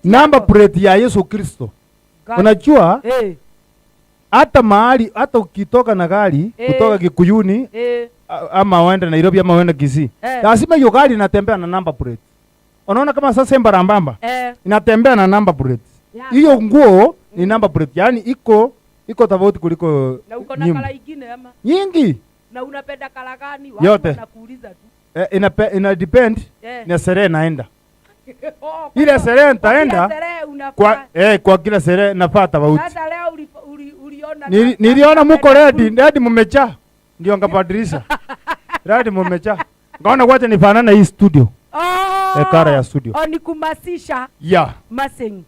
Number plate ya Yesu Kristo. Unajua hata mahali hata ukitoka na gari kutoka Kikuyuni ama uende Nairobi ama uende Kisii, lazima hiyo gari inatembea na number plate. Unaona kama sasa Embarambamba inatembea na number plate. Hiyo nguo ni number plate, yani iko tofauti kuliko. Na uko na kala nyingine ama nyingi? Na unapenda kala gani? Watu wanakuuliza tu. Ina depend na sherehe naenda. Ile sherehe nitaenda kwa kila sherehe nafaa tofauti. Sasa leo uliona niliona mko ready mumejaa, ndio ngabadilisha. Ready mumejaa. Ngaona wacha nifanane hii studio. Kara ya studio. Ni kumasisha. Yeah. Matching.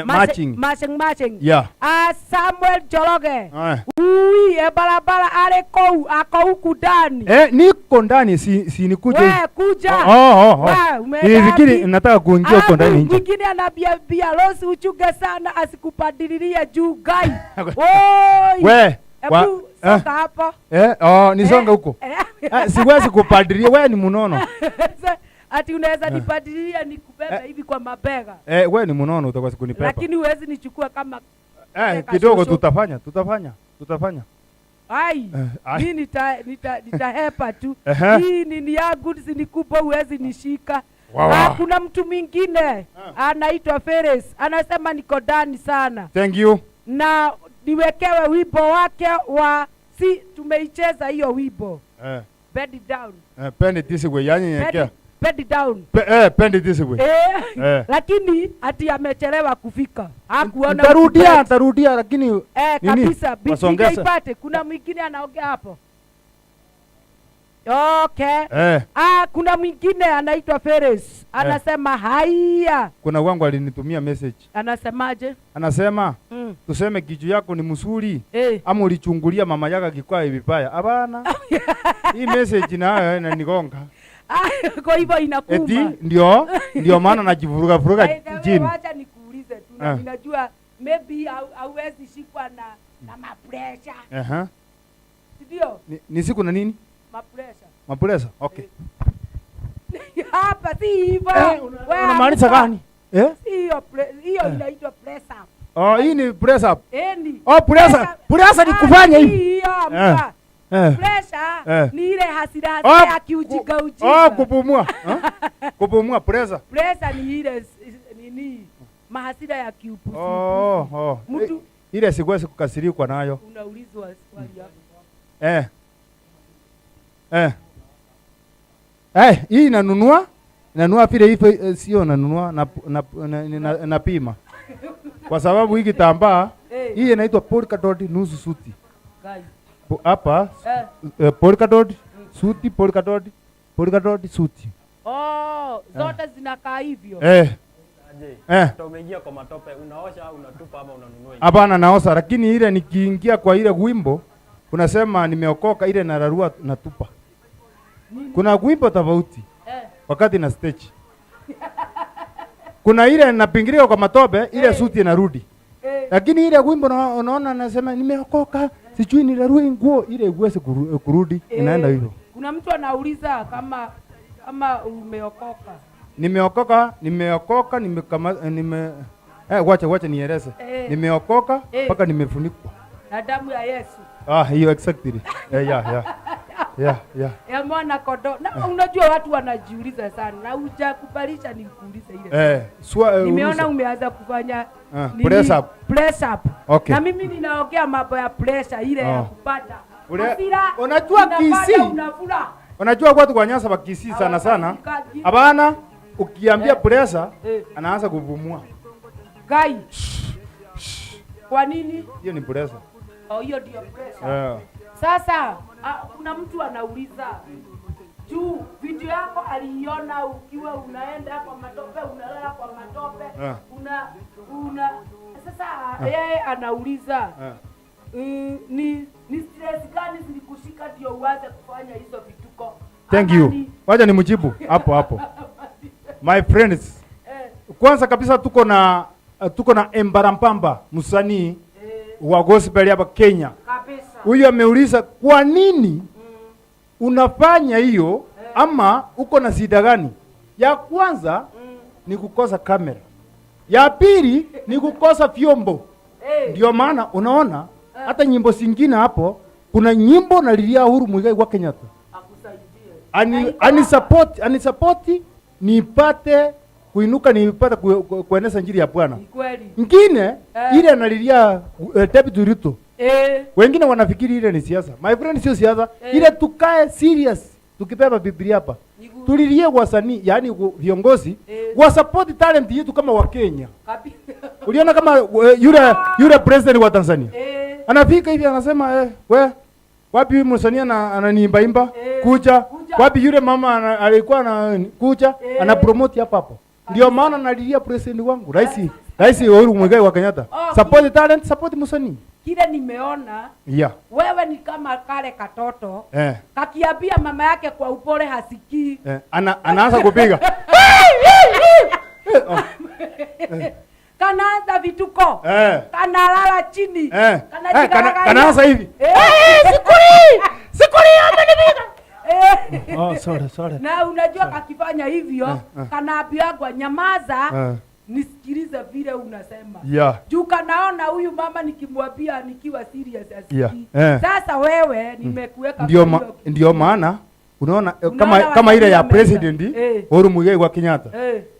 Matching. Matching. Yeah. Samuel Jologe. Ui, Barabara ale kou, ako huku ndani. Niko ndani, si nikuje. Wewe kuja. Nilifikiri nataka kuingia huko ndani nje. Mwingine anambia bia Rose uchuge sana asikupandililie juu gai. Oi. We, hebu soka hapo. Nisonge huko. Siwezi kupadilia, wewe ni mnono. Ati unaweza nipadilia nikubebe hivi kwa mabega. Wewe ni mnono utakuwa sikunibeba. Lakini huwezi nichukua kama kidogo tutafanya. Ai, mimi nitahepa tu. Hii nini yangu si nikubwa huwezi nishika. Kuna mtu mwingine anaitwa Ferris anasema niko ndani sana. Thank you. Na niwekewe wimbo wake wa si tumeicheza hiyo wimbo. Bend down. Bend it this way, yani nyenyekea. Bend down. Bend it this way. Lakini ati amechelewa kufika. Hakuona. Nitarudia lakini kabisa bidii ipate. Kuna mwingine anaongea hapo. Okay. Kuna mwingine anaitwa Ferris anasema haya. Kuna wangu alinitumia message. Anasemaje? Anasema tuseme kichu yako ni mzuri ama ulichungulia mama yako akikwaa vibaya. Hapana. Hii message nayo inanigonga. Kwa hivyo inakuuma. Eti ndio maana najivuruga vuruga chini. Wacha nikuulize tu na ninajua maybe hauwezi shikwa na mapressure. Ndio. Ni siku na nini? Mapressure. Mapressure. Okay. Hapa si hivyo. Unamaanisha gani? Hiyo hiyo inaitwa press up. Oh, hii ni press up. Ni. Oh, press up. Press ni kufanya hivi. Pressure ni ile hasira ya kiujinga ujinga. Kupumua. Kupumua pressure. Pressure ni ile nini? Mahasira ya kiupuzi. Mtu ile siwezi kukasirikwa nayo. Unaulizwa swali hapo. Hii inanunua vile hivyo, sio nanunua na pima. Kwa sababu hii kitambaa hii inaitwa polka dot nusu suti. Hapa polka dot suti, polka dot, polka dot suti. Oh, zote zinakaa hivyo. Eh. Aje. Umeingia kwa matope, unaosha au unatupa ama unanunua? Hapana, naosha, lakini ile nikiingia kwa ile wimbo unasema nimeokoka, ile nararua natupa. Kuna wimbo tofauti wakati na stage. Kuna ile napingilia kwa matope, ile suti inarudi. Lakini ile wimbo unaona nasema nimeokoka, sijui nirarue nguo, ile iweze kurudi, inaenda hivyo. Kuna mtu anauliza kama umeokoka. Nimeokoka, nimeokoka, wacha nieleze. Nimeokoka mpaka nimefunikwa na damu ya Yesu. Ah, hiyo exactly. Yeah. Yeah. Ya mwana kondoo. Na unajua watu wanajiuliza sana. Na hujakubalisha nikuulize ile. Nimeona umeanza kufanya press up. Press up. Okay. Na mimi ninaongea mambo ya pressure ile ya kupata. Unajua Kisii. Unajua watu kwa Nyasa wa Kisii sana sana. Hapana, ukiambia pressure anaanza kupumua. Gai. Kwa nini? Hiyo ni pressure. Oh, hiyo ndio pressure. Sasa kuna mtu anauliza juu video yako aliiona ukiwa unaenda kwa matope, unalala kwa matope, una sasa yeye anauliza ni stress gani zilikushika ndio uanze kufanya hizo vituko? Thank you. Wacha nimjibu hapo hapo. My friends. Kwanza kabisa tuko na Embarampamba, msanii wa gospel hapa Kenya. Huyu ameuliza kwa nini unafanya hiyo ama uko na shida gani? Ya kwanza ni kukosa kamera. Ya pili ni kukosa vyombo. Ndio maana unaona hata nyimbo zingine hapo kuna nyimbo nalilia Uhuru Muigai wa Kenyatta. Ani support nipate kuinuka, nipate kueneza injili ya Bwana. Ngine ile analilia David Ruto. Wengine wanafikiri ile ni siasa. My friend, sio siasa. Ile tukae serious tukibeba Biblia hapa. Tulilie wasanii, yani viongozi wa support talent yetu kama wa Kenya. Uliona kama yule president wa Tanzania. Anafika hivi anasema we wapi huyu msanii ananiimba imba kuja. Wapi yule mama alikuwa na kuja ana promote hapa hapo. Ndio maana nalilia president wangu, Rais Uhuru Muigai wa Kenyatta. Support talent, support msanii. Kile nimeona wewe ni kama kale katoto kakiambia mama yake kwa upole hasikii. Anaanza kupiga. Kanaanza vituko. Kanalala chini. Kanaanza hivi. Sikuri amenipiga. Oh, sorry. Na unajua kakifanya hivyo kanaambiwa nyamaza. Nisikilize vile unasema. Juu kanaona huyu mama nikimwambia nikiwa serious asikii. Sasa wewe nimekuweka. Ndio maana unaona kama ile ya president Uhuru Muigai wa Kenyatta.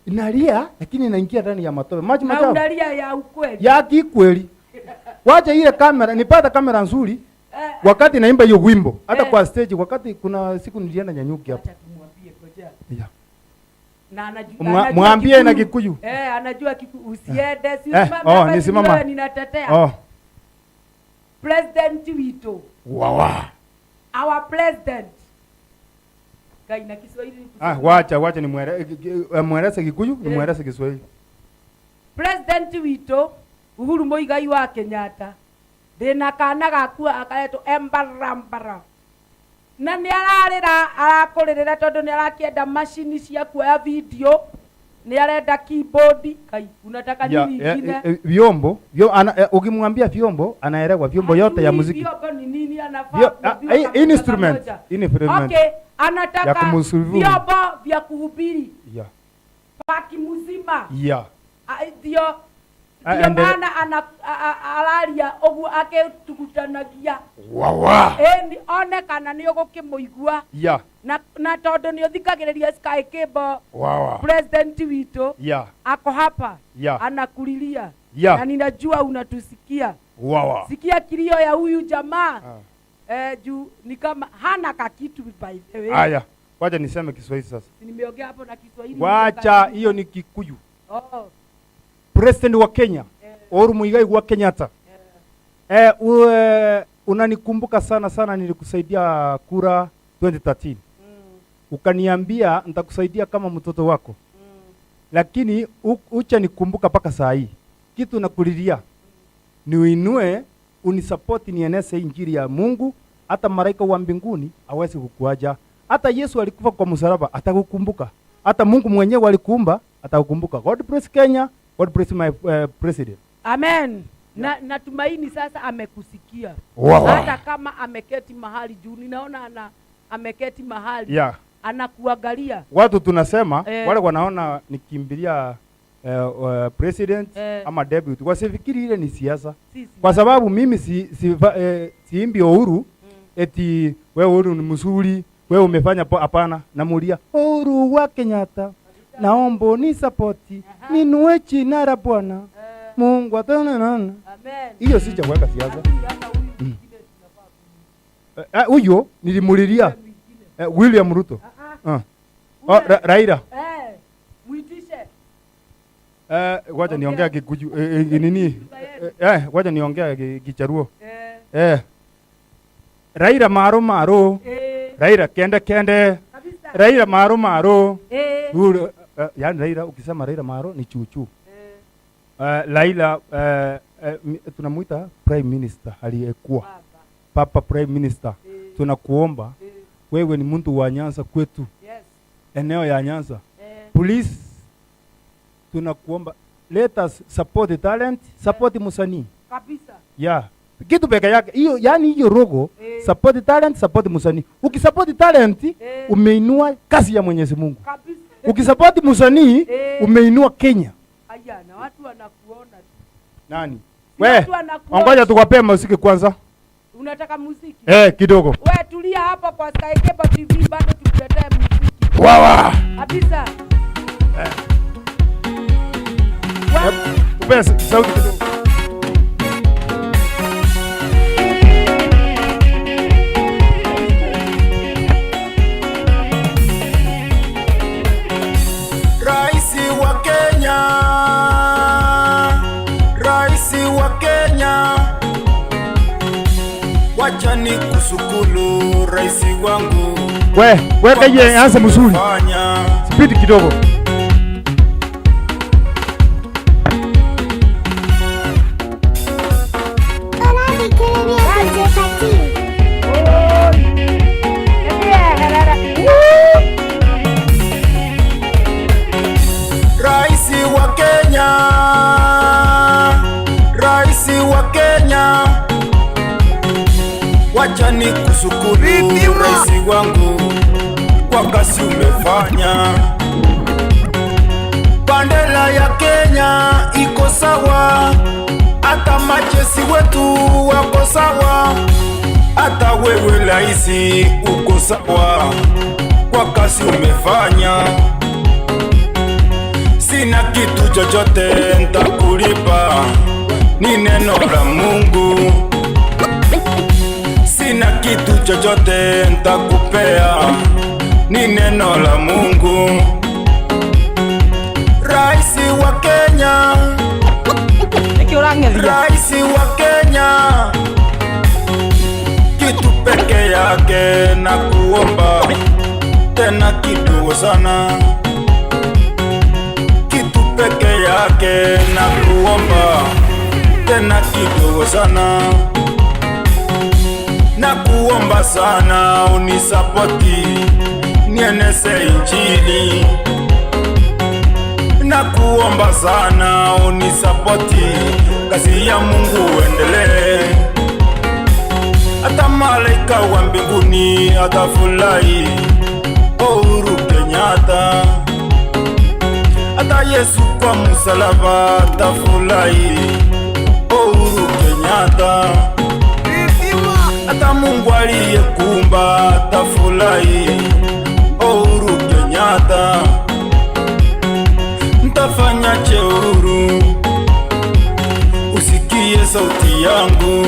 Inalia lakini inaingia ndani ya matope. Maji machafu. Unalia ya ukweli. Ya kikweli. Wacha ile kamera, nipata kamera nzuri wakati naimba hiyo wimbo. Hata kwa stage wakati kuna siku nilienda Nyanyuki hapo. Acha tumwambie koja. Na anajua mwambie na Kikuyu. Anajua Kikuyu. Usiende, si usimame. Nisimama. Ninatetea. President wito. Wawa. Our president. Kai na Kiswahili. Wacha ni mweleze Kikuyu, ni mweleze Kiswahili. President wito Uhuru Muigai wa Kenyatta. Ndina kana gakua akaretwo Embarambara. Na ni ararira arakuririra tondu ni arakienda machini cia kuoya video, ni arenda keyboard. Kai unataka nini ingine? Vyombo, ukimwambia vyombo anaelewa vyombo yote ya muziki. Vyombo ni nini anafaa? Instrument. Okay, anataka vyombo vya kuhubiri. Paki muzima. Ndio maana ana araria uguo akitugutanagia. Wawa. One kana ni ugukimuigua. Na tondu ni uthikagiriria Sky Cable. Wawa. President wito. Ako hapa. Anakulilia. Na ninajua unatusikia. Wawa. Sikia kilio ya huyu jamaa. Juu ni kama hana kakitu by the way. Haya, wacha niseme Kiswahili sasa. Nimeongea hapo na Kiswahili. Wacha hiyo ni Kikuyu. President wa Kenya, Uhuru Muigai wa Kenyatta. Unanikumbuka sana sana, nilikusaidia kura 2013. Ukaniambia nitakusaidia kama mtoto wako. Lakini ucha nikumbuka mpaka saa hii. Kitu nakulilia niuinue, unisapoti, nieneze injili ya Mungu. Hata malaika wa mbinguni hawezi kukuacha. Hata Yesu alikufa kwa msalaba atakukumbuka. Hata Mungu mwenyewe alikuumba atakukumbuka. God bless Kenya. God bless my president. Amen. Na natumaini sasa amekusikia. Wow. Hata kama ameketi mahali juu, ninaona ana ameketi mahali. Yeah. Anakuangalia. Watu tunasema wale wanaona nikimbilia president ama deputy, wasifikiri ile ni siasa. Kwa sababu mimi siimbi Uhuru eti wewe Uhuru ni mzuri, wewe umefanya hapana. Namuulia Uhuru wa Kenyatta, naomba ni support, ninue jina la Bwana Mungu atanana. Amen. Hiyo si cha kuweka siasa. Huyo nilimulilia William Ruto. Raila. Muitishe. Wacha niongea Kikuyu nini? Wacha niongea Kicharuo. Raila maro maro. Raila kende kende. Raila maro maro. Yani Raila, ukisema Raila maro ni chuchu. Raila tunamuita Prime Minister aliyekuwa. Papa Prime Minister. Tunakuomba wewe ni mtu wa Nyanza kwetu. Yes. Eneo ya Nyanza. Please tunakuomba let us support the talent, support msanii. Kabisa. Yeah. Kitu peke yake hiyo, yani hiyo rogo, support the talent, support msanii. Ukisupport talent, umeinua kazi ya Mwenyezi Mungu. Kabisa. Ukisupport msanii, umeinua Kenya. Aya, na watu wanakuona. Nani? Si We, watu wanakuona. ngoja tukwapee muziki kwanza. Unataka muziki? Kidogo. We tulia hapa kwa Sky Cable TV bado tukuletee muziki. Wawa. Kabisa. Tupee sauti kidogo. Raisi wa Kenya, Raisi wa Kenya, wacha nikusukulu raisi wangu. We, weka hiyo anza mzuri. Speed kidogo. Raisi wa Kenya, Raisi wa Kenya, wacha nikusukulu raisi wangu kwa kazi umefanya. Bendera ya Kenya iko sawa, hata majeshi wetu wako sawa, hata wewe raisi uko sawa kwa kazi umefanya. Sina kitu chochote nitakulipa, ni neno la Mungu. Sina kitu chochote nitakupea, ni neno la Mungu. Raisi wa Kenya, Raisi wa Kenya, kitu peke yake na kuomba, tena kidogo sana. Kitu peke yake na kuomba, tena kidogo sana. Na kuomba sana unisapoti, nieneze injili. Na kuomba sana unisapoti, kazi ya Mungu uendelee. Hata malaika wa mbinguni atafurahi, Uhuru Kenyatta. Hata Yesu kwa msalaba atafurahi, Uhuru Kenyatta. Hata Mungu aliyekuumba atafurahi, Uhuru Kenyatta. Nitafanya cheuru usikie sauti yangu.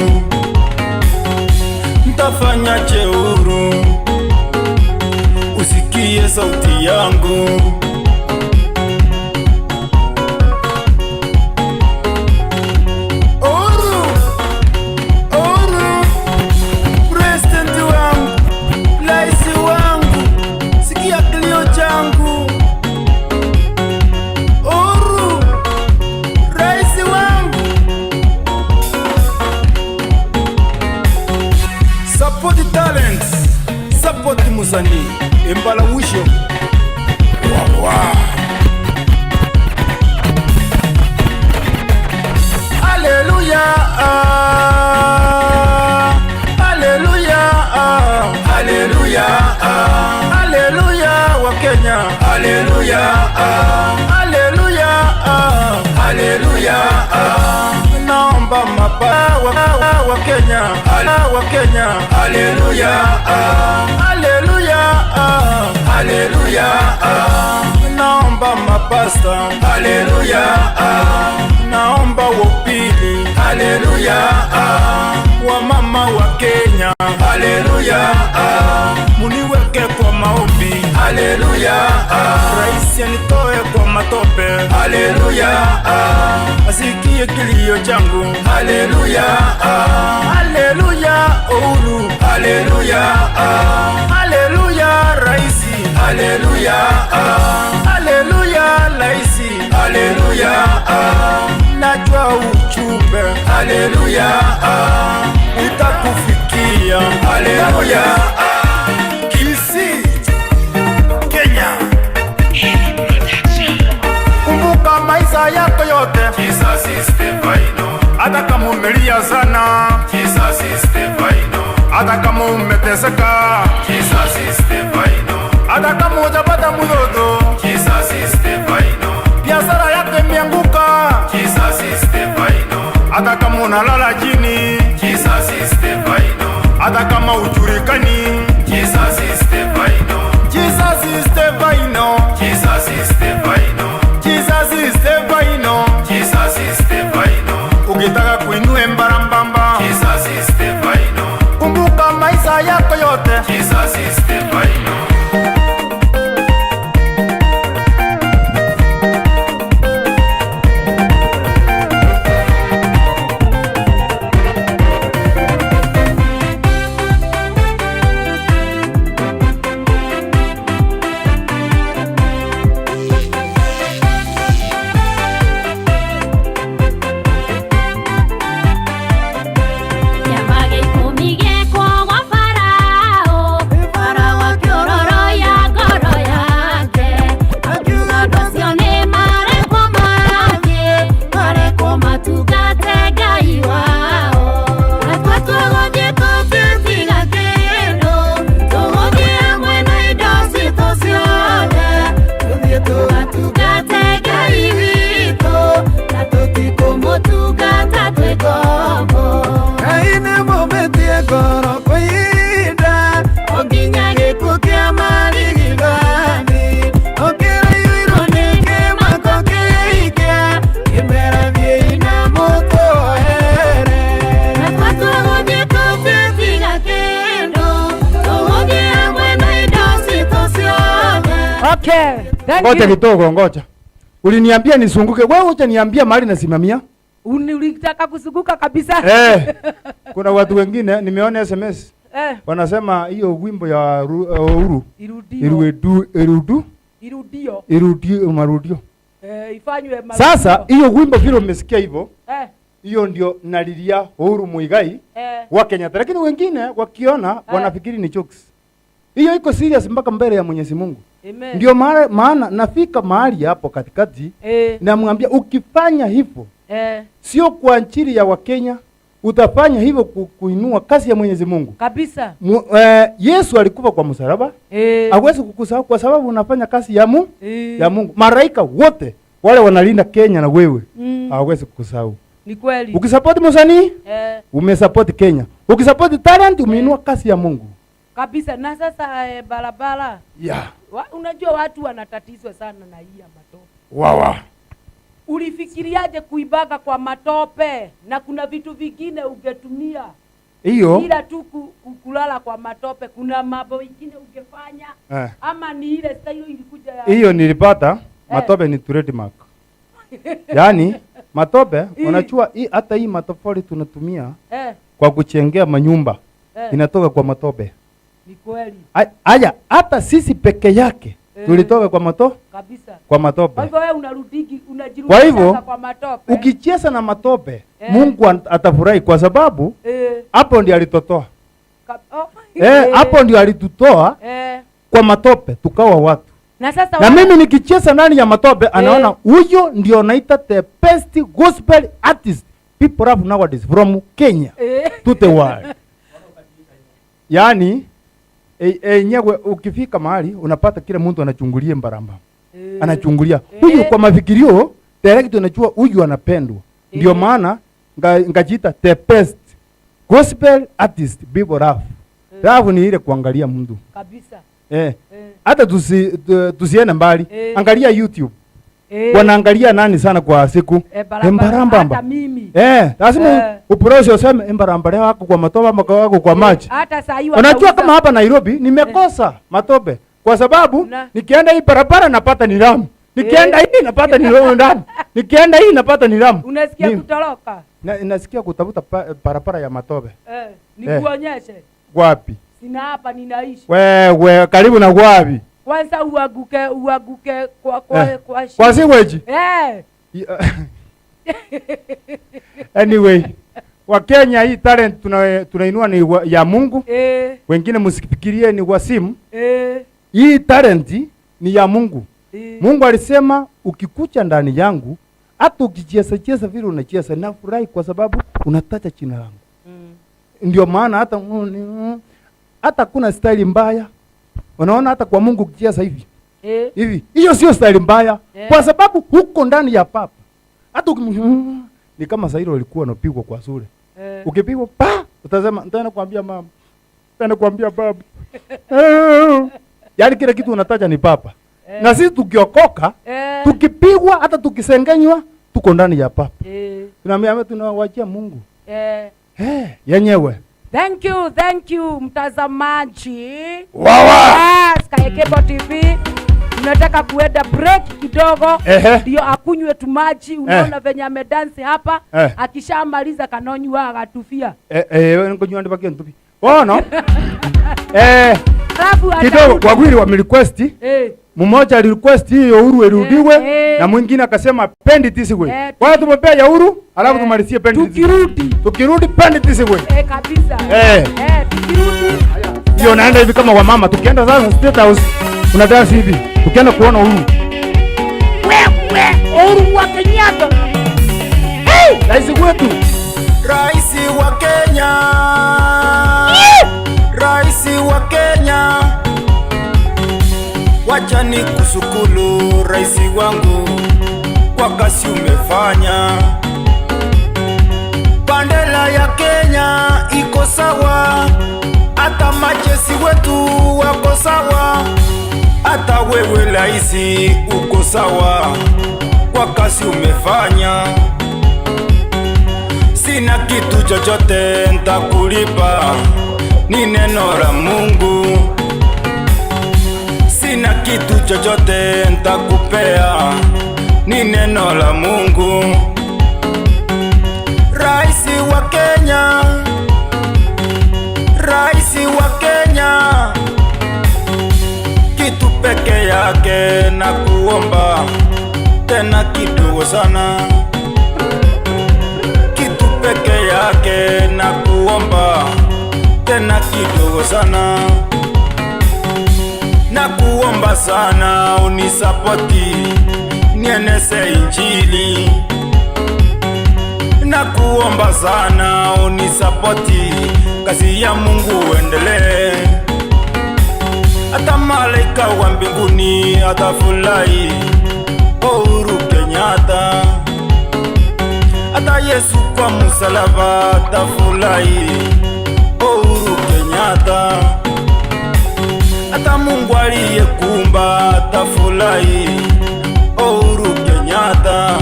Nitafanya cheuru usikie sauti yangu. Uhuru, Uhuru. Musani Imbala Wisho Wawa. Hallelujah, hallelujah, hallelujah, hallelujah wa Kenya, hallelujah, hallelujah, hallelujah. Naomba mabawa wa Kenya, wa Kenya, hallelujah, hallelujah, hallelujah. Naomba mapasta, hallelujah, naomba wopili, hallelujah, wa mama wa Kenya, hallelujah, muniweke kwa maombi, hallelujah, rais anitoe kwa matope, hallelujah, asikie kilio changu, hallelujah, hallelujah, Uhuru, hallelujah, hallelujah, raisi, hallelujah, hallelujah, raisi, hallelujah, najua uchumbe, hallelujah, utakufikia, hallelujah. Kisii, Kenya. Kumbuka maisha yako yote, Jesus is the final. Hata kama umelia sana, Jesus is the final. Hata kama umeteseka, Jesus is the final. Hata kama hujapata mtoto, Jesus is the final. Biashara yako imeanguka, Jesus is the final. Hata kama unalala chini, Jesus is the final. Hata kama hujulikani, Jesus is the final. Jesus is the final. Jesus is the final. Jesus is the final. Jesus is the final. Ukitaka kuinue mbarambamba, Jesus is the final. Kumbuka maisha yako yote, Jesus is the final. Okay, thank Ngoja you. kidogo, ngoja. Uliniambia nisunguke. Wewe hujaniambia mahali nasimamia. Ulitaka kusunguka kabisa. Kuna watu wengine nimeona SMS. Wanasema hiyo wimbo ya Uhuru irudio. Irudio. Irudio. Marudio. Ifanywe marudio. Sasa hiyo wimbo vile umesikia hivyo. Hiyo ndio nalilia Uhuru Muigai wa Kenyatta. Lakini wengine wakiona wanafikiri ni jokes. Hiyo iko serious mpaka mbele ya Mwenyezi Mungu. Amen. Ndio maana nafika mahali hapo katikati namwambia ukifanya hivyo sio kwa ajili ya Wakenya, utafanya hivyo kuinua kazi ya Mwenyezi Mungu. Kabisa. Yesu alikufa kwa msalaba. Hawezi kukusahau kwa sababu unafanya kazi ya ya Mungu. Malaika wote wale wanalinda Kenya na wewe hawezi kukusahau. Ni kweli. Ukisupport msanii, umesupport Kenya. Ukisupport talent, umeinua kazi ya Mungu. Kabisa. Na sasa barabara. Yeah. Unajua watu wanatatizwa sana na hii ya matope. Wawa. Ulifikiriaje kuibaga kwa matope na kuna vitu vingine ungetumia? Hiyo ila tu kulala kwa matope, kuna mambo mengine ungefanya ama ni ile style ilikuja ya hiyo nilipata matope ni trademark. Yaani matope unajua hata hii matofali tunatumia kwa kuchengea manyumba inatoka kwa matope. Ni kweli. Aya, hata sisi peke yake tulitoka kwa matope kabisa. Kwa matope. Kwa hivyo wewe unarudiki unajirudisha Kwa hivyo kwa matope. Ukicheza na matope Mungu atafurahi kwa sababu hapo ndio alitotoa. Hapo ndio alitutoa. Kwa matope tukawa watu. Na sasa Na mimi nikicheza ndani ya matope anaona huyo ndio naita the best gospel artist people have nowadays from Kenya to the world. Yaani enyewe ukifika mahali unapata kila mtu anachungulia mbaramba. Anachungulia. Huyu kwa mafikirio direct unajua huyu anapendwa. Ndio maana ngajiita the best gospel artist people love. Love ni ile kuangalia mtu. Kabisa. Hata tusiende mbali. Angalia YouTube. Wanaangalia nani sana kwa siku? Embaramba. Hata mimi. Lazima uproshe useme embaramba leo wako kwa matope ama wako kwa maji. Hata saa hii unajua kama hapa Nairobi nimekosa matope kwa sababu nikienda hii barabara napata ni lami. Nikienda hii napata ni lami. Nikienda hii napata ni lami. Unasikia kutoroka? Nasikia kutafuta barabara ya matope. Nikuonyeshe. Wapi? Sina hapa ninaishi. Wewe karibu na wapi? Kwanza uaguke kwa kwa siweji. Anyway, wa Kenya hii talent tunainua ni ya Mungu. Wengine msifikirie ni wasimu. Hii talent ni ya Mungu. Mungu alisema ukikucha ndani yangu hata ukicheza cheza vile unacheza nafurahi kwa sababu unataja jina langu. Ndio maana hata kuna style mbaya. Unaona hata kwa Mungu ukicheza hivi. Hivi. Hiyo sio style mbaya kwa sababu huko ndani ya papa. Hata ni kama Sairo alikuwa anapigwa kwa sura. Ukipigwa pa utasema nitaenda kuambia mama. Nitaenda kuambia baba. Yaani kila kitu unataja ni papa. Na sisi tukiokoka, tukipigwa hata tukisengenywa tuko ndani ya papa. Tunaambia tunawachia Mungu. Yenyewe. Thank you, thank you mtazamaji. Wawa. Sky Cable TV. Tunataka kuenda break kidogo ndio akunywe tumaji. Unaona venye amedansi hapa. Akishamaliza kanonywa agatufia. Ngonywa ndibaki ntupi. Bono. Kidogo kwa wawili wame request. Mmoja ali request hiyo Uhuru irudiwe na mwingine akasema pendi this way. Kwa hiyo tumepea ya Uhuru alafu tumalizie pendi. Tukirudi pendi this way. Kabisa. Tukirudi. Hiyo naenda hivi kama wamama tukienda sasa State House una dance hivi. Tukienda kuona Uhuru. Wewe Uhuru wa Kenyatta. Hey, rais wetu. Rais wa Kenya. Rais wa Kenya. Wacha nikushukuru rais wangu kwa kazi umefanya. Bendera ya Kenya iko sawa, hata majeshi wetu wako sawa, hata wewe rais uko sawa kwa kazi umefanya. Sina kitu chochote nitakulipa, ni neno la Mungu. Sina kitu chochote nitakupea, ni neno la Mungu. Rais wa Kenya, Rais wa Kenya, kitu peke yake na kuomba, tena kidogo sana. Kitu peke yake na kuomba, tena kidogo sana. Na kuomba sana unisapoti nieneze injili. Na kuomba sana unisapoti kazi ya Mungu endelee. Hata malaika wa mbinguni atafurahi Uhuru Kenyatta. Hata Yesu kwa msalaba atafurahi Uhuru Kenyatta. Hata Mungu aliyekuumba atafurahi Uhuru Kenyatta.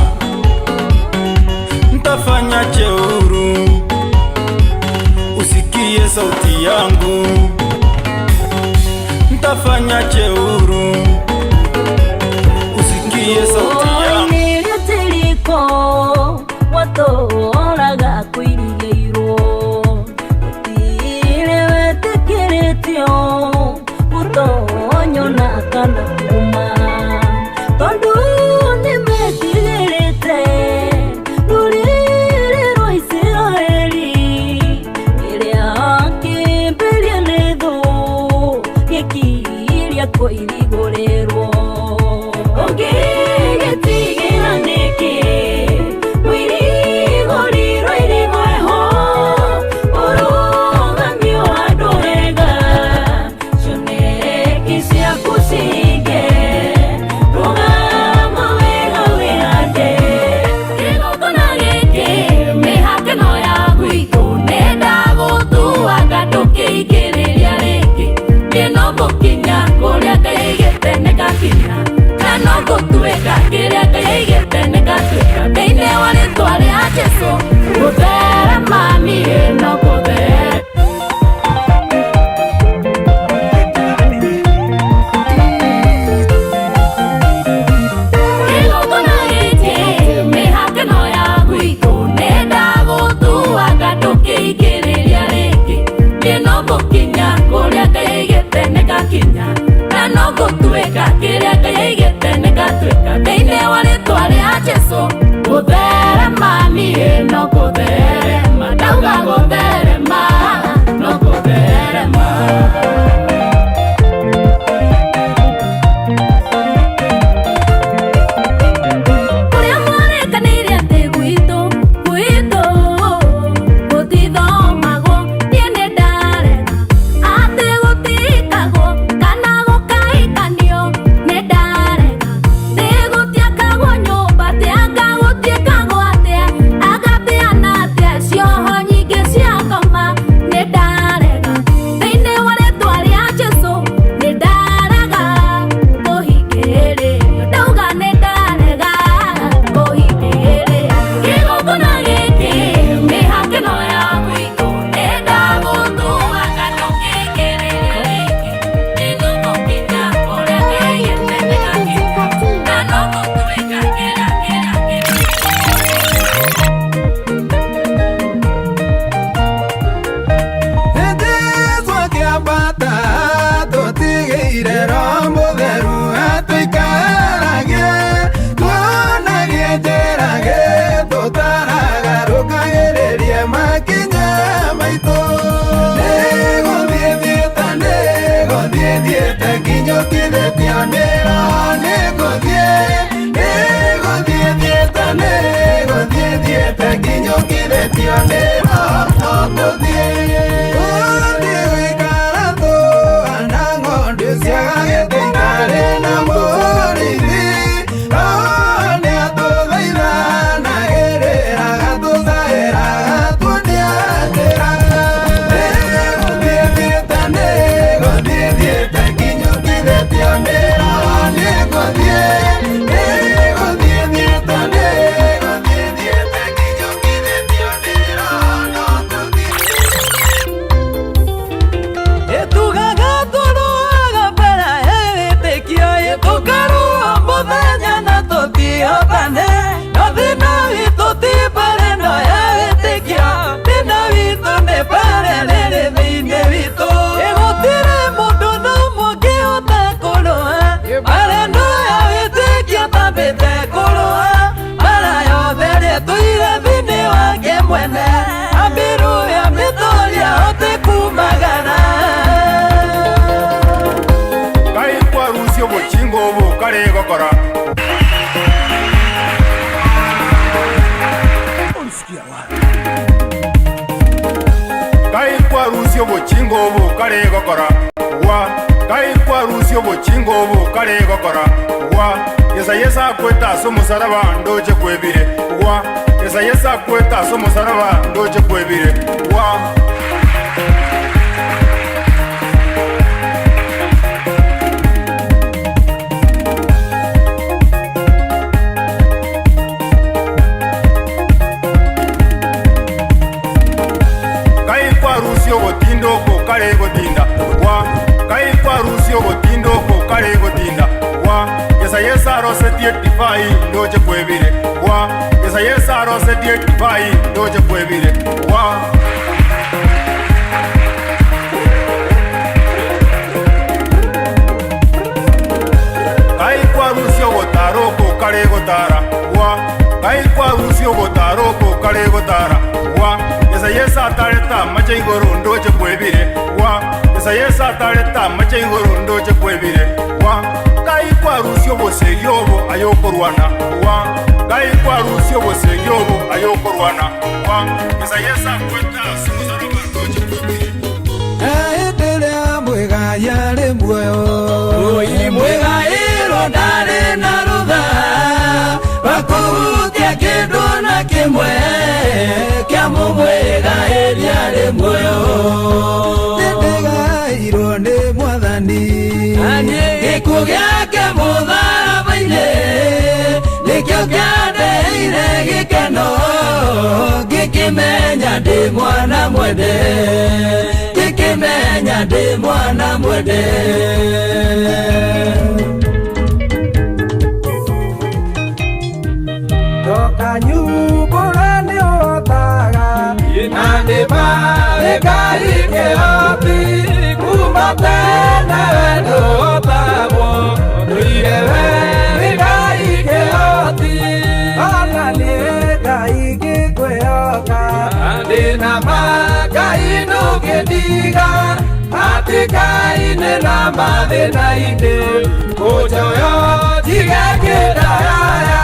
Nitafanya jeuru usikie sauti yangu. Nitafanya jeuru usikie sauti yangu. Nilitiliko watoraga kuirigeirwo utire wetikiritio gutonyona kana kuma tondu nimetigirite ruriri rwa Isiraeli iria kĩmbĩrie nĩ thũ gĩkiria Ũngĩgeria kũirigũrĩrwo Ũngĩgĩtigĩra nĩkĩ Mũirigũrirwo irigũ eho Ũrũgamio handũ hega Cioneki ciaku cihinge Rũgama wega wĩhande Kĩgongona gĩkĩ mĩhaka ĩno ya gwitũ Nĩndagũtuaga ndũkĩingĩrĩria rĩngĩ Niĩ no ngũkinya kũrĩa Ngai aigĩte nĩngakinya Na no ngũtuĩka kĩrĩa Ngai aigĩte nĩngatuĩka Thĩinĩ wa rĩtwa rĩa Jesũ Gũtherema niĩ no gũtherema Kĩgongona gĩkĩ mĩhaka ĩno ya gwitũ Nĩndagũtuaga ndũkĩingĩrĩria rĩngĩ Niĩ no ngũkinya kũrĩa Ngai aigĩte nĩngakinya Na no ngũtuĩka kĩrĩa Ngai aigĩte nĩngatuĩka Thĩinĩ wa rĩtwa rĩa Jesũ Gũtherema niĩ no gũtherema Ndauga gũtherema no gũtherema Kũrĩa mwarekanĩire atĩ gwitũ gwitũ gũtithomagwo niĩ nĩndarega atĩ gũtikagwo kana gũkahikanio nĩndarega thĩ gũtiakagwo nyũmba tĩ anga gũtiĩkagwo atĩa agatĩana atĩa cioho nyingĩ cia ngoma nĩndarega thĩinĩ wa rĩtwa rĩa Jesũ nĩndarega kũhingĩrĩrio ndauga nĩndarega kũhingĩrĩrio kĩgongona gĩkĩ mĩhaka ĩno ya gwitũ nĩndagũtuaga ndũkĩingĩrĩria rĩngĩ Niĩ no ngũkinya kũrĩa Ngai aigĩte nĩngakinya Na no ngũtuĩka kĩrĩa kĩrĩa kĩrĩa Jesu akĩambata tũtigĩire Roho Mũtheru atũikaragie tuonagie njĩra gĩtũtaraga rũkagĩrĩrie makinya maitũ Nĩgũthiĩ thiĩte nĩgũthiĩ thiĩte nginyũkithĩtio nĩ Roho nĩngũthiĩ nĩgũthiĩ thiĩte nĩgũthiĩ thiĩte nginyũkithĩtio nĩ Roho tũgũthiĩ Gũthiĩ gũikara tũhana ng'ondu ciagagĩte itarĩ na mũrĩithi Roho nĩatũthaithanagĩrĩra agatũcaĩra agatuonia njĩra Nĩgũthiĩ thiĩte nĩgũthiĩ thiĩte nginyũkithĩtio nĩ Roho nĩngũthiĩ nĩgũthiĩ thiĩte nĩgũthiĩ thiĩte nginyũkithĩtio nĩ Roho no ngũthiĩ Ĩtugaga tũrũaga mbere ya wĩtĩkio ĩtũkarũa mũthenya na tũtihotane no thĩna witũ ti mbere ĩno ya wĩtĩkio thĩna witũ nĩ mbere rĩrĩ thĩinĩ witũ ĩgũtirĩ mũndũ n'ũmwe ũngĩhota kũrũa mbere ĩno ya wĩtĩkio tambĩte kũrũa mbara yothe ĩrĩa tũire thĩinĩ wake mwene ambĩrũya mĩtũria hote kumagara Kai kwarucio buchingo obu kare gokora Kai kwarucio buchingo obu kare gokora wa Kai kwarucio buchingo obu kare gokora wa Yesa yesa kweta so musaraba ndoje kwebire wa Yesa yesa kweta so musaraba ndoje kwebire wa Kai kwarucio gotindo ko kare gotinda wa Kai kwarucio gotindo ko kare gotinda wa Yesa yesa rosetie divai ndoje kwebire wa Yesa yesa rosetie divai ndoje kwebire wa Kai kwarucio gotaro ko kare gotara wa Kai kwarucio gotaro ko kare gotara wa Yesa yesa tareta macha igoro ndoje kwebire wa Nyasaye satareta mache igoro ndoche kwebire wa kai kwa rusio bose yobo ayokorwana wa kai kwa rusio bose yobo ayokorwana wa Nyasaye sakweta sumuzaro ndoche kwebire Aendelea mwega yale muoyo Oi mwega iro ndare na rutha Wakuhutia kindu na kimwe Kia mumwega iriare muoyo Nĩndĩgairwo nĩ mwathani Gĩkuũ gĩake mũtharaba-inĩ Nĩkĩo kĩandeheire gĩkeno Ngĩkĩmenya ndĩ mwana mwende Ngĩkĩmenya ndĩ mwana mwende Toka nyumbura nĩũhotaga Na nĩ Ngai kĩhoti kuma tene we ndũhotagwo Ndũire we nĩ Ngai kĩhoti Ona nĩ Ngai ngĩkwĩhoka Ndĩ na ma Ngai ndũngĩndiga Atĩ Ngai nĩ na mathĩna-inĩ Kũnjoyo ndige kĩndayaya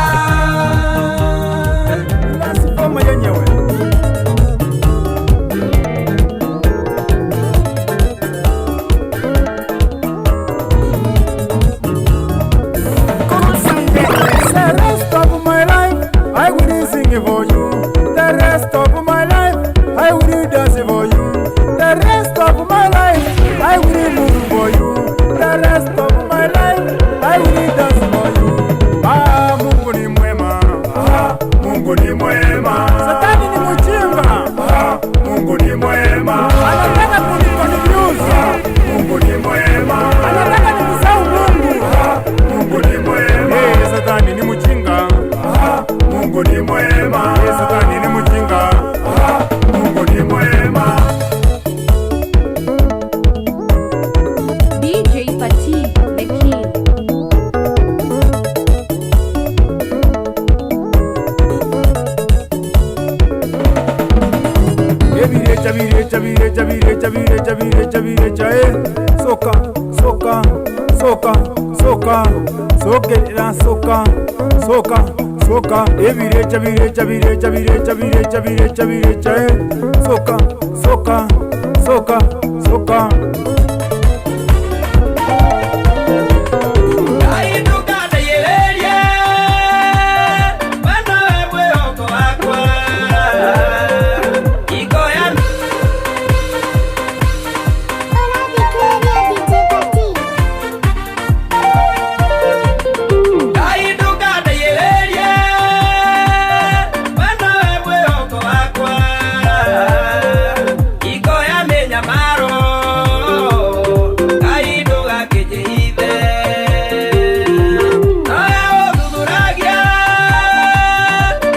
Kama yenyewe The rest of my life I will sing for you. The rest of my life I will dance for you. The rest of my life I will move for you. The rest of my life I will dance for you. Ah, Mungu ni mwema. Ah, Mungu ni mwema. Satani ni mjinga. Ah, Mungu ni mwema. Anataka kuniconfuse. Ah, Mungu ni mwema. Anataka nimsahau Mungu. Ah, Mungu ni mwema. Hey, Satani ni mjinga. Ah, Mungu ni mwema. Hey, Satani ni mjinga. Ah, Mungu ni mwema. DJ Fati, the king. Ebirecha birecha birecha birecha birecha birecha birecha soka soka soka soka sokerera soka soka soka ebirecha birecha birecha birecha birecha birecha birecha soka soka soka soka Ngai ndũkandeithĩrĩrie we nowe mwĩhoko wakwa Ikoya Ũrathikĩrĩria DJ Kati. Ngai ndũkandeithĩrĩrie we nowe mwĩhoko wakwa Ikoya mĩnyamaro Ngai ndũgakĩnjĩhithe Nowe ũthuthuragia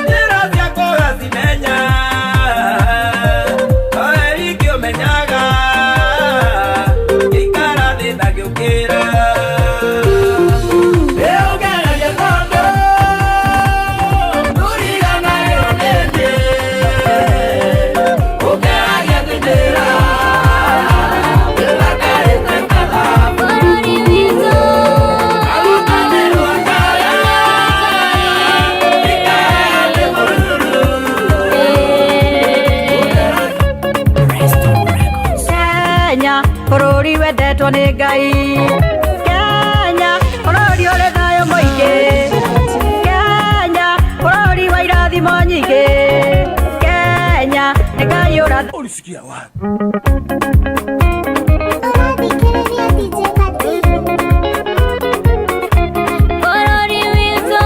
njĩra ciakwa ũgacimenya Nowe wiki ũmenyaga ngĩikara thĩ na ngĩũkĩra Nĩũngeragia tondũ ndũriganagĩrwo nĩ niĩ Ũngeragia kwĩnjĩra ndĩthakarĩte ta thahabu Bũrũri witũ Agutanĩrwo ngaya ikae mũruru Kenya bũrũri wendetwo nĩ Ngai Kenya bũrũri ũrĩ thayũ mũingĩ Kenya bũrũri wa irathimo nyingĩ Kenya nĩ Ngai ũrath Ulisikia wapi? Ũrathikĩrĩria DJ Kati. Bũrũri witũ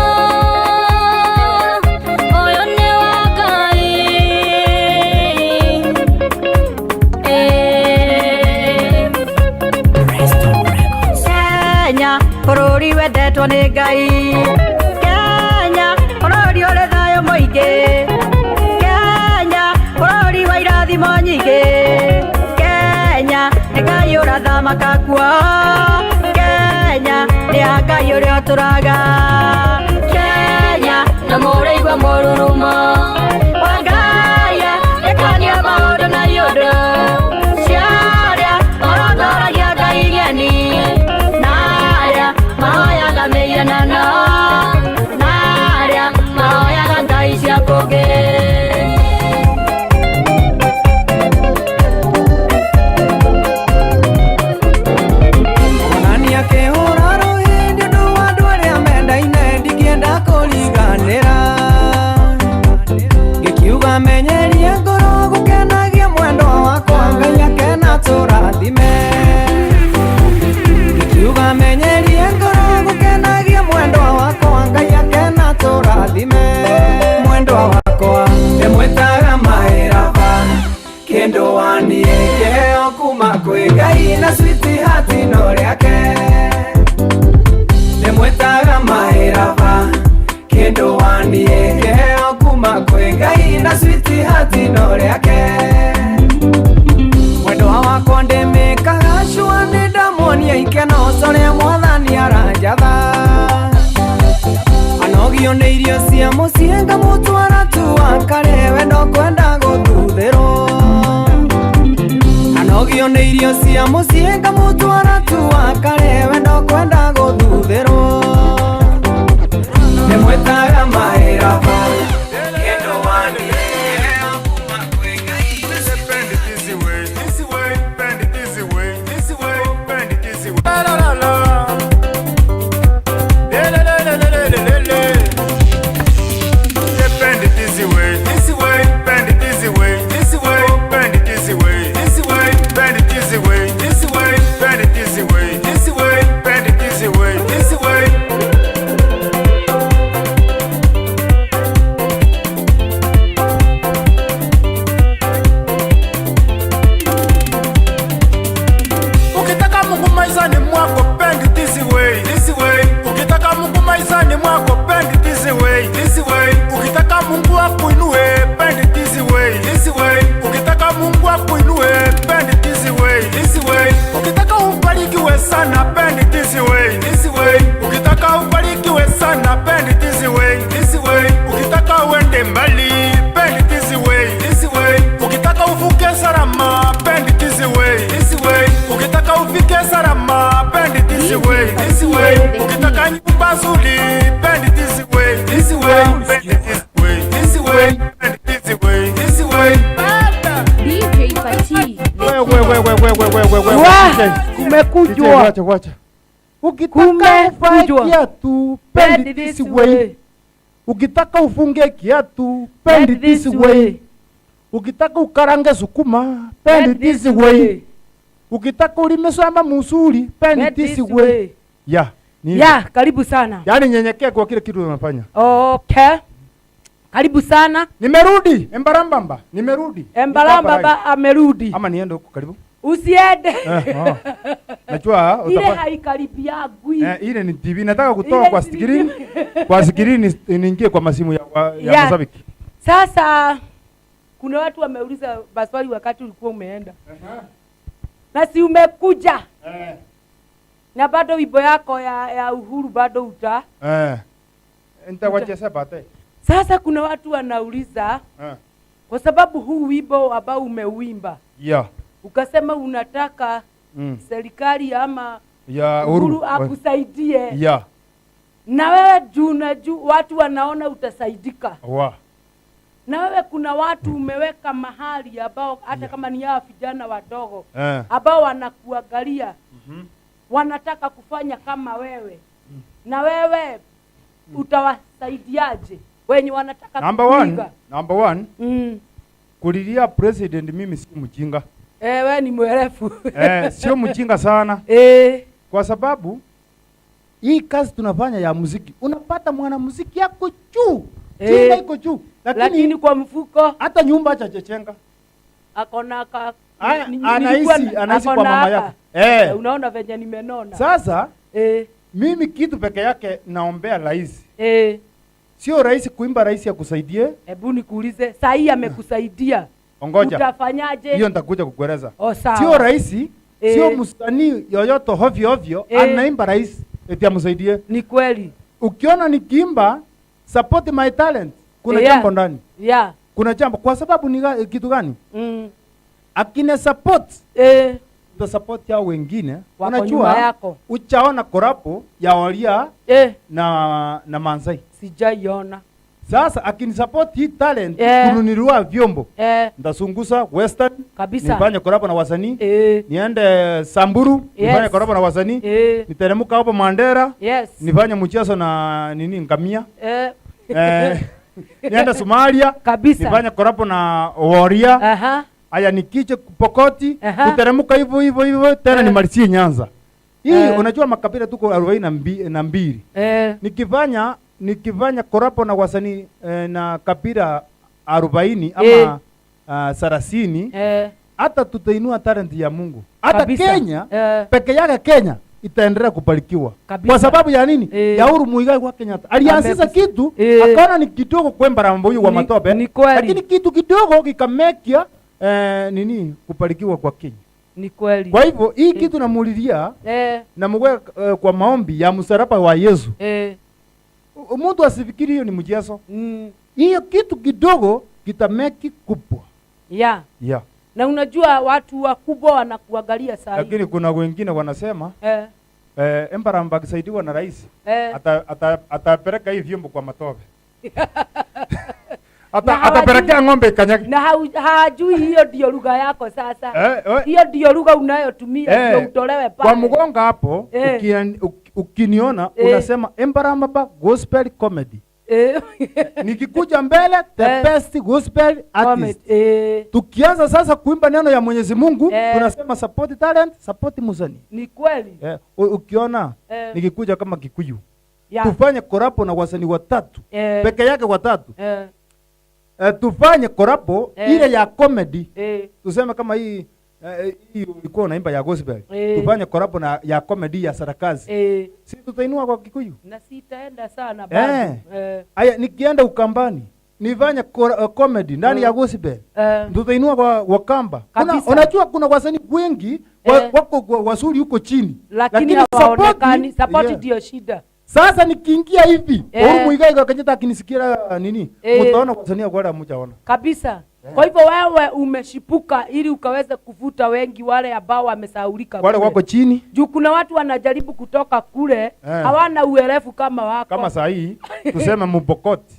ũyũ nĩ wa Ngai Kenya bũrũri wendetwo nĩ Ngai Kenya bũrũri ũrĩ thayũ mũingĩ Kenya bũrũri wa irathimo nyingĩ Kenya nĩ Ngai ũrathamaka kuo Kenya nĩ ya Ngai ũrĩa ũtũraga Kenya na mũraigua mũrurumo wa Ngai ĩkania maũndũ na iũndũ ciarĩa marongoragia Menyerie ngoro gukenagia mwendwa wakwa Ngai akena tũrathime mwendwa wakwa ndĩmwĩtaga maĩraba kĩndũ waniĩ kĩheo kuma kwĩ Ngai na sweetheart no rĩake ndĩmwĩtaga maĩraba kĩndũ waniĩ kĩheo kuma kwĩ Ngai na sweetheart no rĩake mwendwa wakwa ndĩmĩkaga cua nĩ ndamuonia ikeno ũrĩa mwathani aranjatha anogio nĩ irio cia mũciĩ ngamũtwara tu akare wendo kwenda gũthuthĩrwo anogio nĩ irio cia mũciĩ ngamũtwara tu akare wendo kwenda gũthuthĩrwo ndĩmwĩtaga maĩraba kĩndũ waniĩ Kumekujwa. Wacha. Ukitaka uvae kiatu, bend this way. Ukitaka ufunge kiatu, bend this way. Ukitaka ukarange sukuma, bend this way. Ukitaka ulime shamba mzuri, bend this way. Yeah. Yeah, karibu sana. Yaani nyenyekea kwa kile kitu unafanya. Okay. Karibu sana. Nimerudi, Embarambamba. Nimerudi. Embarambamba amerudi. Ama niende huko karibu. Usiende. Najua ile haikaribiagwi. Ile ni TV nataka kutoka kwa screen. Kwa screen niingie kwa masimu ya mashabiki. Sasa kuna watu wameuliza maswali wakati ulikuwa umeenda. Na si umekuja. Na bado wimbo yako ya Uhuru bado uta. Nitawacheza baadaye. Sasa kuna watu wanauliza kwa sababu huu wimbo ambao umeuimba. Yeah. Ukasema unataka serikali ama ya Uhuru akusaidie. Yeah. Na wewe juu watu wanaona utasaidika. Wa. Na wewe kuna watu umeweka mahali ambao hata kama ni hao vijana wadogo ambao wanakuangalia. Wanataka kufanya kama wewe. Na wewe utawasaidiaje wenye wanataka kuiga? Number one. Kulilia president mimi si mjinga. Wewe ni mwerefu. Sio mjinga sana. Kwa sababu hii kazi tunafanya ya muziki, unapata mwanamuziki yako juu. Jina iko juu, lakini kwa mfuko hata nyumba hajachenga. Akona ka anaishi kwa mama yake. Unaona venye nimenona. Sasa mimi kitu peke yake naombea rais. Sio rais kuimba rais akusaidie. Hebu nikuulize, saa hii amekusaidia. Ongoja. Utafanyaje? Hiyo nitakuja kukueleza. Sawa. Sio rais, sio msanii yoyote hovyo hovyo anaimba rais eti amsaidie. Ni kweli. Ukiona nikiimba support my talent, kuna jambo ndani. Yeah. Kuna jambo kwa sababu ni kitu gani? Akine support the support ya wengine. Unajua uchaona korapo ya Walia na Maasai. Sijaiona. Sasa akini support hii talent kununiliwa vyombo. Nitasungusa Western kabisa. Nifanye korapo na wasanii. Niende Samburu, nifanye korapo na wasanii. Niteremka hapo Mandera. Nifanye mchezo na nini ngamia. Niende Somalia kabisa. Nifanye korapo na Waria. Aya nikiche Pokoti, kuteremka hivyo hivyo hivyo tena nimalizie Nyanza. Hii unajua makabila tuko 42. Nikifanya korapo na wasanii na kabila 40 ama 30, hata tutainua talent ya Mungu. Hata Kabisa. Kenya peke yake Kenya itaendelea kubarikiwa. Kabisa. Kwa sababu ya nini? Ya Uhuru Muigai wa Kenyatta. Alianzisha kitu akaona ni kidogo kwemba mbuyu wa matope. Lakini kitu kidogo kikamekia nini kubarikiwa kwa Kenya. Ni kweli. Kwa hivyo hii kitu namulilia na mwe kwa maombi ya msalaba wa Yesu. Mtu asifikiri hiyo ni mchezo. Hiyo kitu kidogo kitameki kubwa. Yeah. Yeah. Na unajua watu wakubwa wanakuangalia sana. Lakini kuna wengine wanasema Embaramba akisaidiwa na rais atapeleka hii vyombo kwa matope. Atapelekea ng'ombe ikanyage. Na hajui hiyo ndio lugha yako sasa. Hiyo ndio lugha unayotumia ndio utolewe pale. Kwa mgonga hapo ukiniona unasema Embaramba gospel comedy. Nikikuja mbele the best gospel artist. Tukianza sasa kuimba neno ya Mwenyezi Mungu tunasema support talent, support muzani. Ni kweli. Ukiona nikikuja kama Kikuyu. Tufanye korapo na wasanii watatu. Peke yake watatu. Tufanye korapo ile ya comedy. Tuseme kama hii hii ulikuwa unaimba ya gospel. Tufanye korapo na ya comedy ya sarakazi. Si tutainua kwa Kikuyu. Na sitaenda sana bado. Aya nikienda Ukambani nifanye comedy ndani ya gospel. Tutainua kwa Wakamba. Kuna unajua kuna wasanii wengi wako wazuri huko chini. Lakini hawaonekani. Support ndio shida. Sasa nikiingia hivi, Uhuru Muigai Kenyatta akinisikia nini? Mtaona wasanii wale hamjaona. Kabisa. Kwa hivyo wewe umeshipuka ili ukaweze kuvuta wengi wale ambao wamesahaulika. Wale wako chini. Juu kuna watu wanajaribu kutoka kule, hawana uerefu kama wako. Kama saa hii tuseme Mbokoti.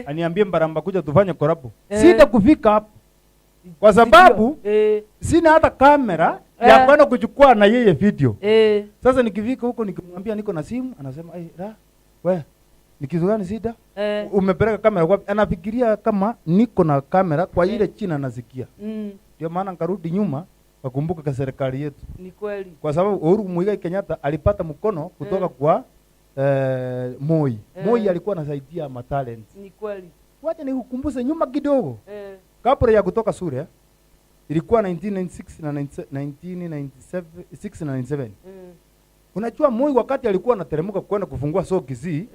Aniambie Mbaramba kuja tufanye korapo. Sita kufika hapo. Kwa sababu sina hata kamera ya kwenda kuchukua na yeye video. Sasa nikifika huko nikimwambia niko na simu, anasema ai la we ni kitu gani sida? Umepeleka kamera wapi? Anafikiria kama niko na kamera kwa ile chini anasikia. Ndio maana nkarudi nyuma wakumbuka kwa serikali yetu. Ni kweli. Kwa sababu Uhuru Muigai Kenyatta alipata mkono kutoka kwa Moi. Moi alikuwa anasaidia ma talent. Ni kweli. Wacha nikukumbuse nyuma kidogo. Kabla ya kutoka Suria ilikuwa 1996 na 1997 na 97. Unajua Moi wakati alikuwa anateremka kwenda kufungua soko Kisii,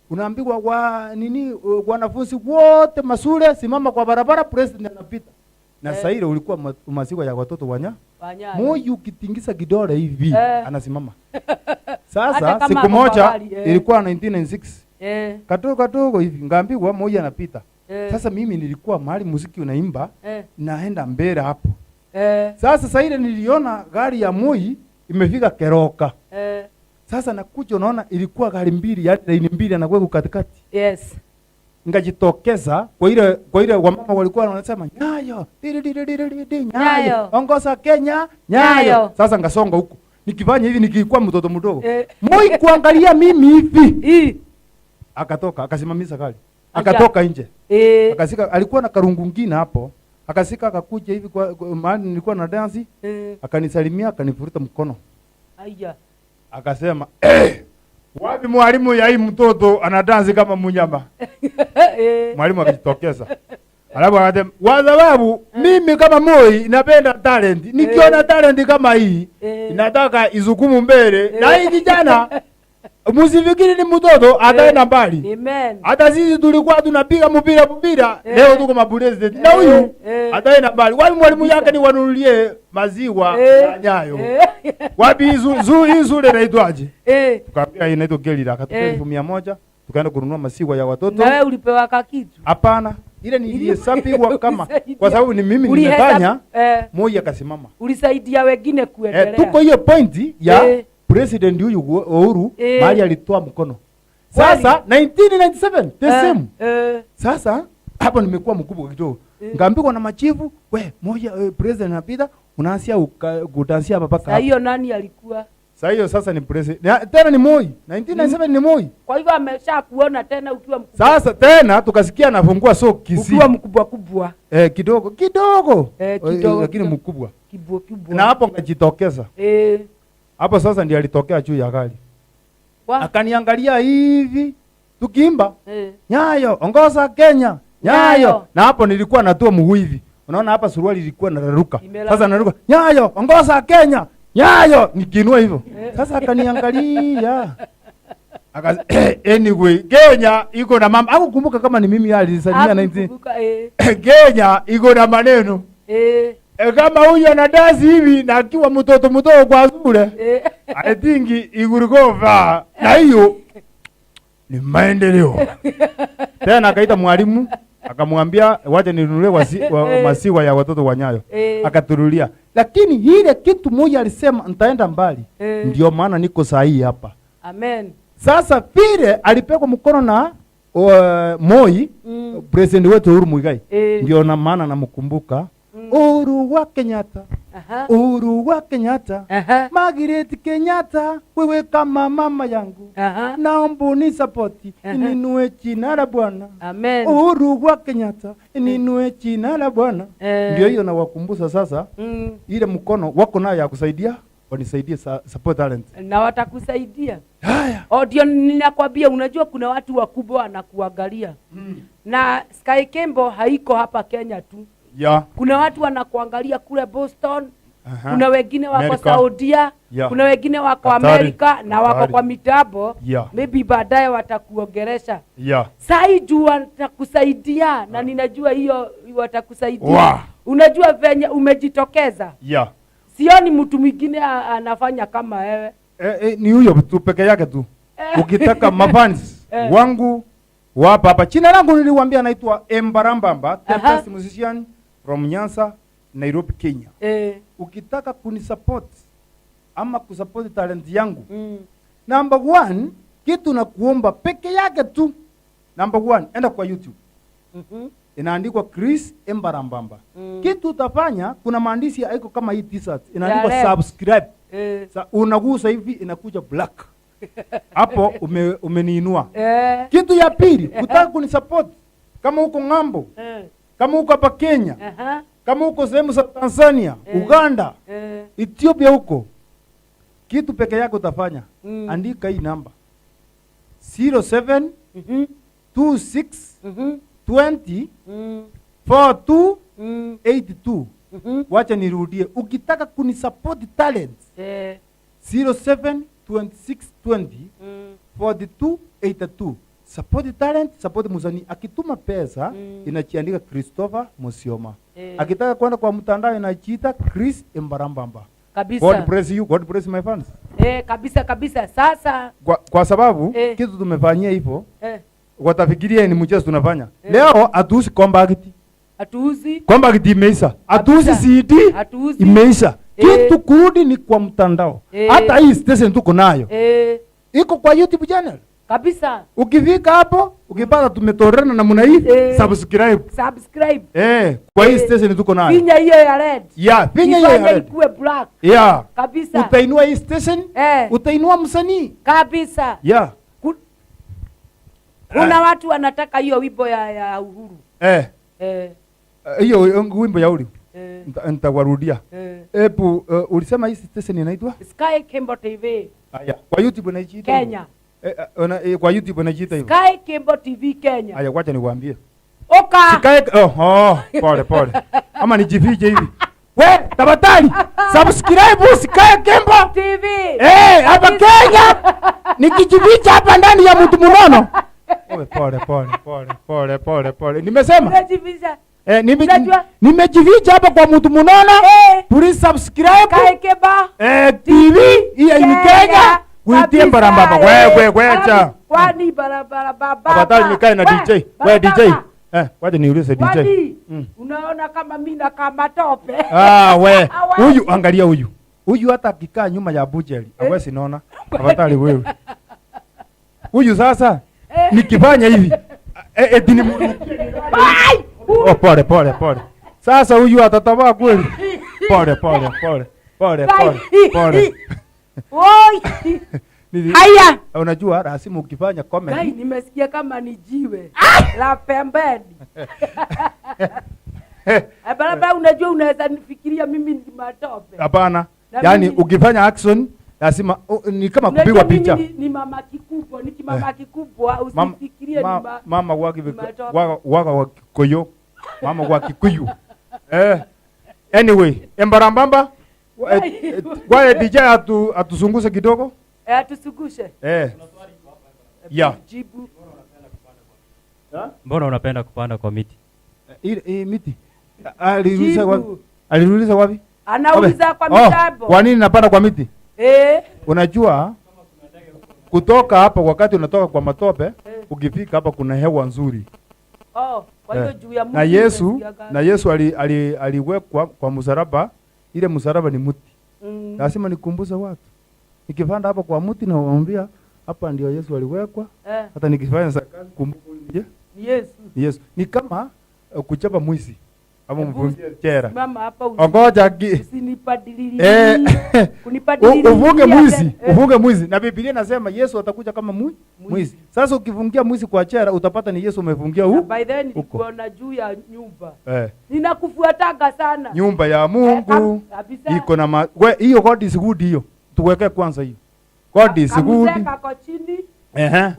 unaambiwa wa nini wanafunzi wote masule simama kwa barabara president anapita. Na sasa ile ulikuwa maziwa ya watoto wanya. Moi ukitingisa kidole hivi anasimama. Sasa siku moja ilikuwa 1996. Kadogo kadogo hivi ngaambiwa Moi anapita. Sasa mimi nilikuwa mahali muziki unaimba naenda mbele hapo. Sasa ile niliona gari ya Moi imefika Keroka. Sasa nakuja unaona ilikuwa gari mbili, yaani laini mbili anakuwa katikati. Yes. Ngajitokeza kwa ile wamama walikuwa wanasema Nyayo, di Nyayo. Ongoza Kenya, Nyayo. Sasa ngasonga huko. Nikifanya hivi nikikuwa mtoto mdogo. Moi kuangalia mimi hivi. Akatoka, akasimamisha gari. Akatoka nje. Akasika, alikuwa na karungu ngine hapo. Akasika akakuja hivi kwa mahali nilikuwa na dance. Akanisalimia, akanifuruta mkono. Aya. Akasema, wapi mwalimu ya hii mtoto ana dance kama munyama? Mwalimu akajitokeza. Alafu akasema, kwa sababu mimi kama Moi napenda talent. Nikiona talent kama hii, nataka izukumu mbele. Na hii kijana musifikiri ni mtoto ataenda mbali. Amen. Hata sisi tulikuwa tunapiga mpira, leo tuko mapresident. Na huyu ataenda mbali. Wapi mwalimu yake ni wanunulie maziwa ya Nyayo? Wapi hizo zule inaitwaje? Tukaambia inaitwa Gelila, akatupa 100,000, tukaenda kununua maziwa ya watoto. Na wewe ulipewa kitu? Hapana. Ile nilihesabiwa kama kwa sababu ni mimi nimefanya. Moi akasimama. Ulisaidia wengine kuendelea. Tuko hiyo point ya President huyu Uhuru mahali alitoa mkono. Sasa 1997 the same. Sasa hapo nimekuwa mkubwa kidogo. Ngaambiwa na machifu, we moja president anapita, unaanzia kudansia hapa paka. Sasa hiyo nani alikuwa? Sasa hiyo sasa ni president. Tena ni Moi. 1997 ni Moi. Kwa hivyo ameshakuona tena ukiwa mkubwa. Sasa tena tukasikia anafungua soko Kisii. Ukiwa mkubwa kubwa. Kidogo kidogo. Kidogo lakini mkubwa. Kibwa kibwa. Na hapo ngajitokeza. Hapo sasa ndiye alitokea juu ya gari. Akaniangalia hivi tukiimba Nyayo ongoza Kenya, Nyayo. Na hapo nilikuwa natua mguu hivi. Unaona hapa suruali ilikuwa nararuka. Sasa naruka, Nyayo ongoza Kenya, Nyayo, nikiinua hivyo. Sasa akaniangalia. Anyway, Kenya iko na mama. Hakukumbuka kama ni mimi alisalimia 19. Kenya iko na maneno. Kama huyu anadasi hivi na akiwa mtoto mdogo kwa shule. I think igurugova. Na hiyo ni maendeleo. Tena akaita mwalimu akamwambia wacha ninunulie masiwa ya watoto wa Nyayo. Akaturulia. Lakini ile kitu moja alisema nitaenda mbali. Ndio maana niko sahihi hapa. Amen. Sasa vile alipekwa mkono na Moi, president wetu Uhuru Muigai. Ndio na maana namkumbuka. Uhuru wa Kenyatta. Uhuru wa Kenyatta. Margaret Kenyatta, wewe kama mama yangu. Naomba unisapoti, ninue jina la Bwana. Amen. Uhuru wa Kenyatta, ninue jina la Bwana. Ndio hiyo nawakumbusha sasa. Ile mkono wako nayo ya kusaidia, wanisaidie support talent. Na watakusaidia. Haya. Ndio ninakwambia, unajua kuna watu wakubwa wanakuangalia. Na Sky Kembo haiko hapa Kenya tu. Yeah. Kuna watu wanakuangalia kule Boston. Kuna wengine wako America. Saudia. Yeah. Kuna wengine wako Katari. Amerika na wako Katari. kwa mitambo. Yeah. Maybe baadaye watakuongelesha. Yeah. Sai juu watakusaidia na ninajua hiyo watakusaidia. Wow. Unajua venye umejitokeza. Yeah. Sioni mtu mwingine anafanya kama wewe. Ni huyo tu peke yake tu. Ukitaka mafans wangu wapa hapa. Jina langu niliwaambia naitwa Embarambamba, the best musician from Nyanza, Nairobi, Kenya. Ukitaka kunisupport ama kusupport talent yangu. Number 1, kitu nakuomba peke yake tu. Number 1, enda kwa YouTube. Inaandikwa Chris Embarambamba. Kitu utafanya, kuna maandishi haiko kama hii t-shirt, inaandikwa subscribe. Unagusa hivi inakuja black. Hapo umeniinua. Kitu ya pili, utaka kunisupport kama uko ng'ambo, kama uko hapa Kenya, kama uko sehemu za Tanzania, Uganda, Ethiopia huko. Kitu peke yako utafanya, andika hii namba. 07 26 20 42 82. Wacha nirudie. Ukitaka kunisupport talent, 07 26 20 42 82. Support talent, support msanii. Akituma pesa inachiandika Christopher Musioma. Akitaka kwenda kwa mtandao inachiita Chris Embarambamba. Kabisa. God bless you, God bless my fans. Kabisa kabisa. Sasa kwa sababu kitu tumefanyia hivyo, watafikiria ni mchezo tunafanya. Leo hatuuzi compact. Hatuuzi. Compact imeisha. Hatuuzi CD. Hatuuzi. Imeisha. Kitu kurudi ni kwa mtandao. Hata hii station tuko nayo. Iko kwa YouTube channel. Kabisa. Ukifika hapo, ukipata tumetorana namna hii, subscribe. Subscribe. Kwa hii station tuko nayo. Finya hiyo ya red. Yeah, finya hiyo ya red. Ikuwe black. Yeah. Kabisa. Utainua hii station, utainua msanii. Kabisa. Yeah. Kuna watu wanataka hiyo wimbo ya Uhuru. Hiyo wimbo ya Uhuru. Nitawarudia. Ebu ulisema hii station inaitwa? Sky Kembo TV. Aya, kwa YouTube inajiita Kenya. Kwa YouTube inajiita hivyo. Sky Kembo TV Kenya. Aya, wacha niwaambie. Oka. Sky, pole pole. Ama nijifiche hivi. We, tafadhali subscribe Sky Kembo TV. Hapa Kenya. Nikijificha hapa ndani ya mtu mnono. Owe, pole pole pole pole pole pole. Nimesema. Unajificha. Unajua? Nimejificha hapa kwa mtu mnono. Please subscribe. Sky Kembo TV hii ni Kenya. Kuitie Embarambamba. We, we, acha. Kwani barabara baba. Afadhali nikae na DJ. We DJ. Wacha niulize DJ. Kwani unaona kama mimi na kama tope? We. Huyu angalia huyu. Huyu hata akikaa nyuma ya bujeli, hawezi naona. Afadhali wewe. Huyu sasa nikifanya hivi, eti ni Ai! Oh, pole pole pole. Sasa huyu atatawaa kweli. Pole pole pole. Pole pole pole. Oi. Haya. Unajua lazima ukifanya comment. Gai, nimesikia kama ni jiwe la pembeni. Barabara, unajua unaweza nifikiria mimi ni matope. Hapana. Na Yaani mimi ukifanya action Lazima ni kama Unajua kupigwa mimi picha. Ni mama kikubwa, ni kimama kikubwa, usifikirie ni Mama matope. Waga wa Kikuyu. Mama wa Kikuyu. Anyway, embarambamba kwa DJ atuzunguse kidogo. Atusugushe. Yeah. Jibu. Mbona unapenda kupanda kwa miti? Ile miti. Aliuliza wapi? Aliuliza wapi? Anauliza kwa mitambo. Kwa nini napanda kwa miti? Unajua kutoka hapa wakati unatoka kwa matope, ukifika hapa kuna hewa nzuri. Kwa hiyo juu ya mti Na Yesu, unasikia na Yesu aliwekwa kwa msalaba, ile msalaba ni mti. Lazima nikumbuze watu. Nikipanda hapa kwa mti na waambia hapa ndio Yesu aliwekwa. Hata nikifanya kazi kumbuka ni Yesu. Yesu. Ni kama kuchapa mwizi ama mfungie jela. Mama hapa Ongoja usinipadilie. Kunipadilia. Uvuge mwizi, uvuge mwizi. Na Biblia inasema Yesu atakuja kama mwizi. Sasa ukifungia mwizi kwa jela utapata ni Yesu umefungia huko. By then nilikuona juu ya nyumba. Ninakufuataga sana. Nyumba ya Mungu iko na hiyo God is good hiyo. Tuweke kwanza hiyo. God is good. Kako chini.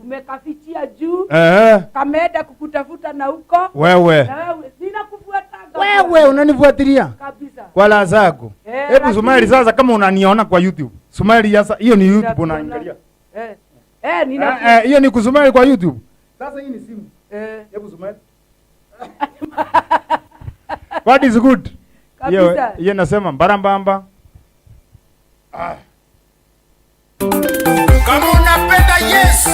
Umekafichia juu. Kameenda kukutafuta na huko. Wewe. Ninakufuataga. Wewe unanifuatilia? Kabisa. Kwa la zako. Hebu Sumaili sasa kama unaniona kwa YouTube. Sumaili sasa hiyo ni YouTube unaangalia. Hiyo ni kusumali kwa YouTube. Sasa hii ni simu. Hebu Sumaili. God is good. Kabisa. Hiyo nasema mbarambamba. Kama unapenda Yesu,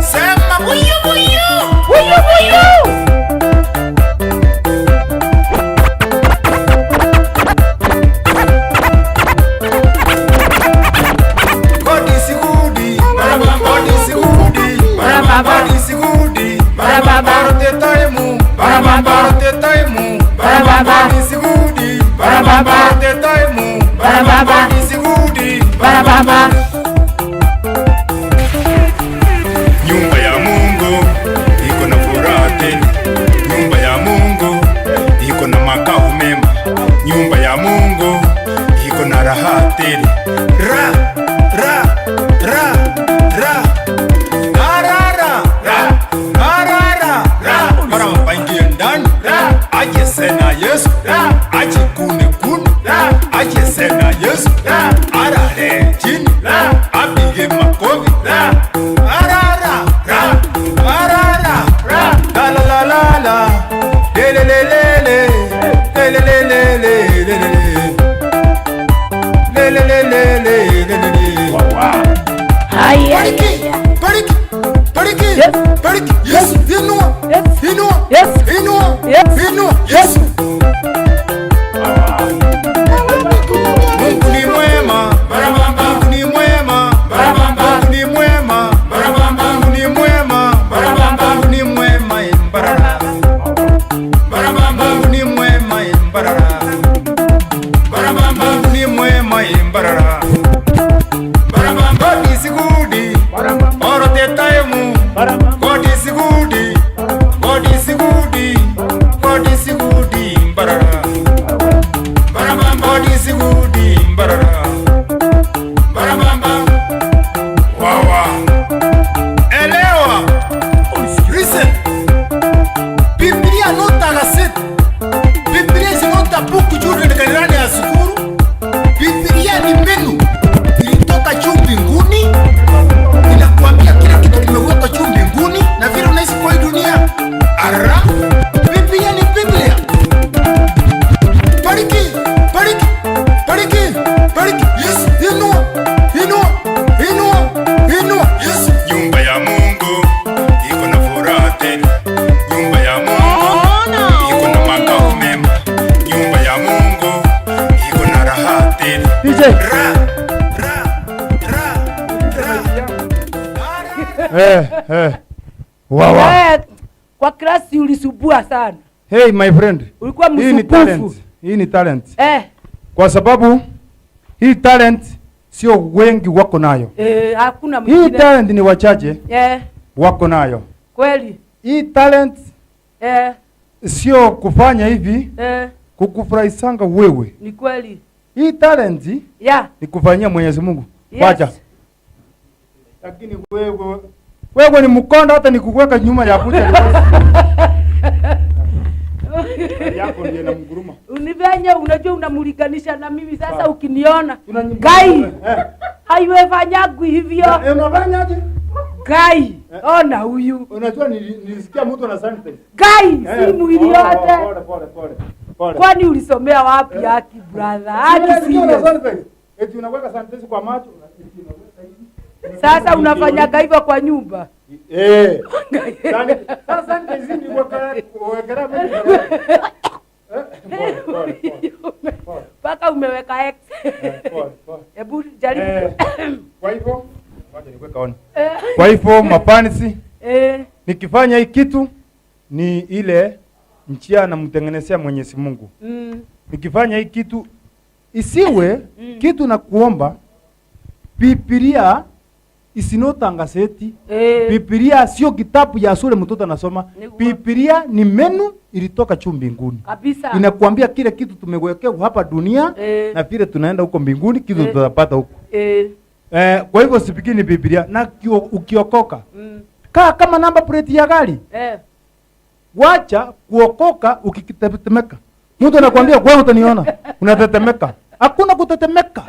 sema buyu buyu. Buyu buyu. God is good. God is good. God is good. All the time. All the time. God is good. All the time. God is good. Nyumba ya Mungu iko na furaha tele. Nyumba ya Mungu iko na makao mema. Nyumba ya Mungu iko na raha tele. Ra ra ra ra ra ra ra ra ra ra. Mara mpangie ndani aje sena Yesu aje kune kune aje sena Yesu arare chini apige makofi ra ra ra ra ra la la la la le le le le le le le le le le le le le le le. Bariki, bariki, bariki, bariki. Yesu, inua, inua, inua, inua, Yesu. Mungu ni mwema, Mungu ni mwema, Mungu ni mwema, Mungu ni mwema, Mungu ni mwema, imbarara. Mungu ni mwema, imbarara. Mungu ni mwema, imbarara. God is good all the time. God is good. God is good. God is good. Imbarara. God is good. Imbarara. Wawa. Elewa. Listen. Biblia nota gazeti. Biblia is not a book children can learn ya sukuru. Biblia ni menu. Ilitoka juu mbinguni. Inakuambia kila kitu kimewekwa juu mbinguni na vile unaishi kwa hii dunia. Ara. Biblia ni Biblia. Bariki, bariki, bariki, bariki. Yesu, inua, inua, inua, inua. Yesu. Nyumba ya Mungu iko na furaha tele. Nyumba ya Mungu iko na makao mema. Nyumba ya Mungu iko na raha tele. DJ. Ra ra ra ra. Wawa. Kwa klasi ulisubua sana. Hey my friend. Ulikuwa Hii ni talent. Hii ni talent. Kwa sababu hii talent sio wengi wako nayo. Hakuna Hii mwingine. talent ni wachache wako nayo. Kweli. Hii talent sio kufanya hivi kukufurahisanga wewe. Ni kweli. Hii talent ni kufanyia Mwenyezi Mungu. Yes. Wacha. Lakini wewe ni mkonda, hata nikuweka nyuma ya kuja. Yako ndiye na mguruma. Univenya, unajua unamulinganisha na mimi sasa ukiniona. Gai. Haiwefanyagwi hivyo. Unafanyaje? Gai, ona huyu. Unajua nilisikia mtu ana sanitize. Gai, si mwili yote. Pole pole pole. Pole. Kwani ulisomea wapi haki brother? Haki si. Eti unaweka sanitize kwa macho. Sasa unafanyaga hivyo kwa nyumba? Eh. Sasa sanitize ni kuweka mimi. Paka umeweka X. Hebu jaribu. Kwa hivyo ngoja niweke on. Kwa hivyo mapansi, nikifanya hii kitu ni ile njia namtengenezea Mwenyezi Mungu. Nikifanya hii kitu isiwe kitu na kuomba Biblia isinotangaseti. Biblia sio kitabu ya shule mtoto anasoma. Biblia ni menu ilitoka juu mbinguni. Kabisa. Inakuambia kile kitu tumewekewa hapa dunia na vile tunaenda huko mbinguni kitu tutapata huko. Kwa hivyo sipikini Biblia na ukiokoka. Kaa kama namba plate ya gari. Wacha kuokoka ukitetemeka. Mtu anakuambia wewe utaniona, unatetemeka. Hakuna kutetemeka.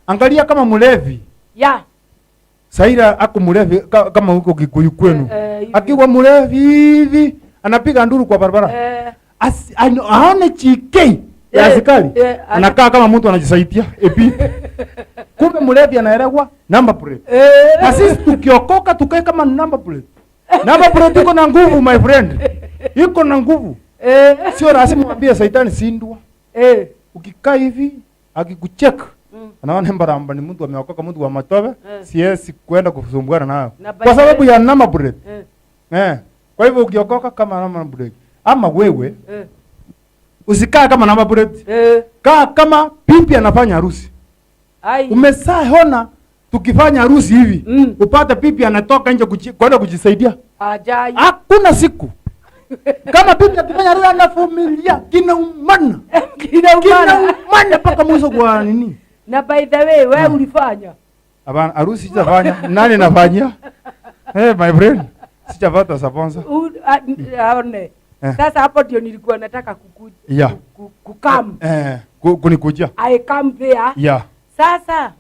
Angalia kama mlevi. Ya. Saira ako mlevi kama huko Kikuyu kwenu. Akiwa mlevi hivi anapiga nduru kwa barabara. Aone chike ya askari. Anakaa kama mtu anajisaidia epi. Kumbe mlevi anaelewa number plate. Na sisi tukiokoka tukae kama number plate. Number plate iko na nguvu my friend. Iko na nguvu. Sio lazima mwambie Saitani sindwa. Ukikaa hivi akikucheck anaona mbaramba ni mtu ameokoka, mtu wa matope, siwezi kwenda kusumbuana nayo kwa sababu ya number plate. Kwa hivyo ukiokoka kama number plate ama wewe usikaa kama number plate. Kaa kama pipi anafanya harusi. Umeshaona tukifanya harusi hivi upate pipi anatoka nje kwenda kujisaidia. Ajai. Hakuna siku. Kama bibi akifanya harusi anavumilia kinaumana. Kinaumana mpaka mwisho kwa nini? Na by the way wewe ulifanya? Hapana, harusi sijafanya. Nani nafanyia? Hey my friend, sijapata sponsor. Aone. Sasa hapo ndio nilikuwa nataka kukuja. Kukam. Kunikujia. I come there. Yeah. Sasa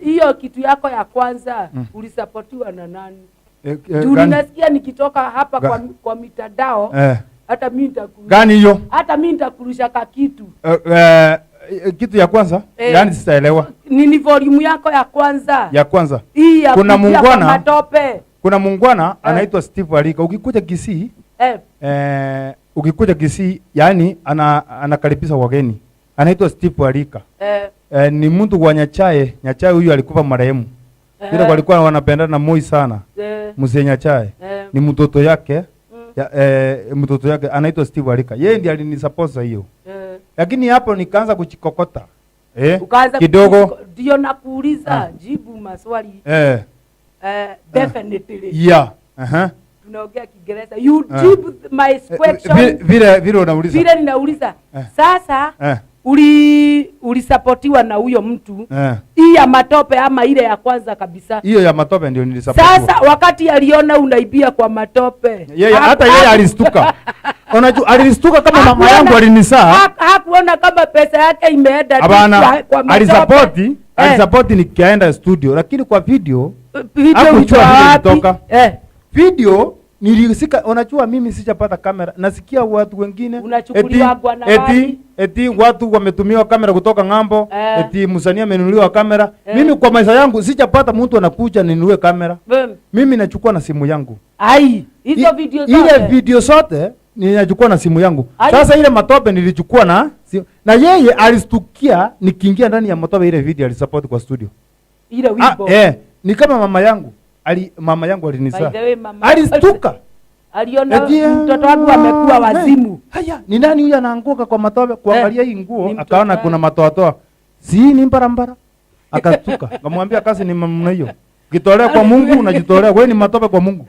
hiyo kitu yako ya kwanza ulisapotiwa na nani? Nasikia nikitoka hapa kwa mitandao hata mimi nitakurusha. Gani hiyo? Hata mimi nitakurusha ka kitu. Kitu ya kwanza? Yaani sitaelewa. Nini volume yako ya kwanza? Ya kwanza. Hii ya kuna muungwana matope. Kuna muungwana anaitwa Steve Alika. Ukikuja Kisii ukikuja Kisii yani anakaribisha wageni. Anaitwa Steve Alika. Ni mtu wa Nyachae. Nyachae huyu alikufa marehemu. Vile walikuwa wanapendana na Moi sana. Mzee Nyachae. Ni mtoto yake. Mtoto yake anaitwa Steve Alika. Yeye ndiye alinisupport hiyo. Lakini hapo nikaanza kuchikokota. Kidogo ndio nakuuliza jibu maswali. Definitely. Yeah. Tunaongea Kiingereza. You jibu my question. Vile unauliza. Vile ninauliza. Sasa ulisapotiwa na huyo mtu hii ya matope ama ile ya kwanza kabisa? Hiyo ya matope ndio nilisapotiwa. Sasa wakati aliona unaibia kwa matope, yeye hata yeye alistuka. Unajua alistuka kama mama yangu alinisaa. Hakuona kama pesa yake imeenda kwa matope. Alisapoti nikienda studio, lakini kwa video hakujua ilitoka. Video nilisika, unajua mimi sijapata kamera. Nasikia watu wengine eti watu wametumiwa kamera kutoka ng'ambo, eti msanii amenunuliwa kamera. Mimi kwa maisha yangu sijapata mtu anakuja ninunue kamera. Mimi nachukua na simu yangu. Ai, hizo video zote. Ile video zote ninachukua na simu yangu. Sasa ile matope nilichukua na yeye alistukia nikiingia ndani ya matope, ile video alisupport kwa studio. Ile wimbo. Ni kama mama yangu. Mama yangu alinizaa. Alistuka. Aliona mtoto wangu amekuwa wazimu. Haya, ni nani huyu anaanguka kwa matope? Kuangalia hii nguo akaona kuna matoatoa. Si ni mbarambara. Akastuka. Nikamwambia kazi ni namna hiyo. Ukitolea kwa Mungu unajitolea. Wewe ni matope kwa Mungu.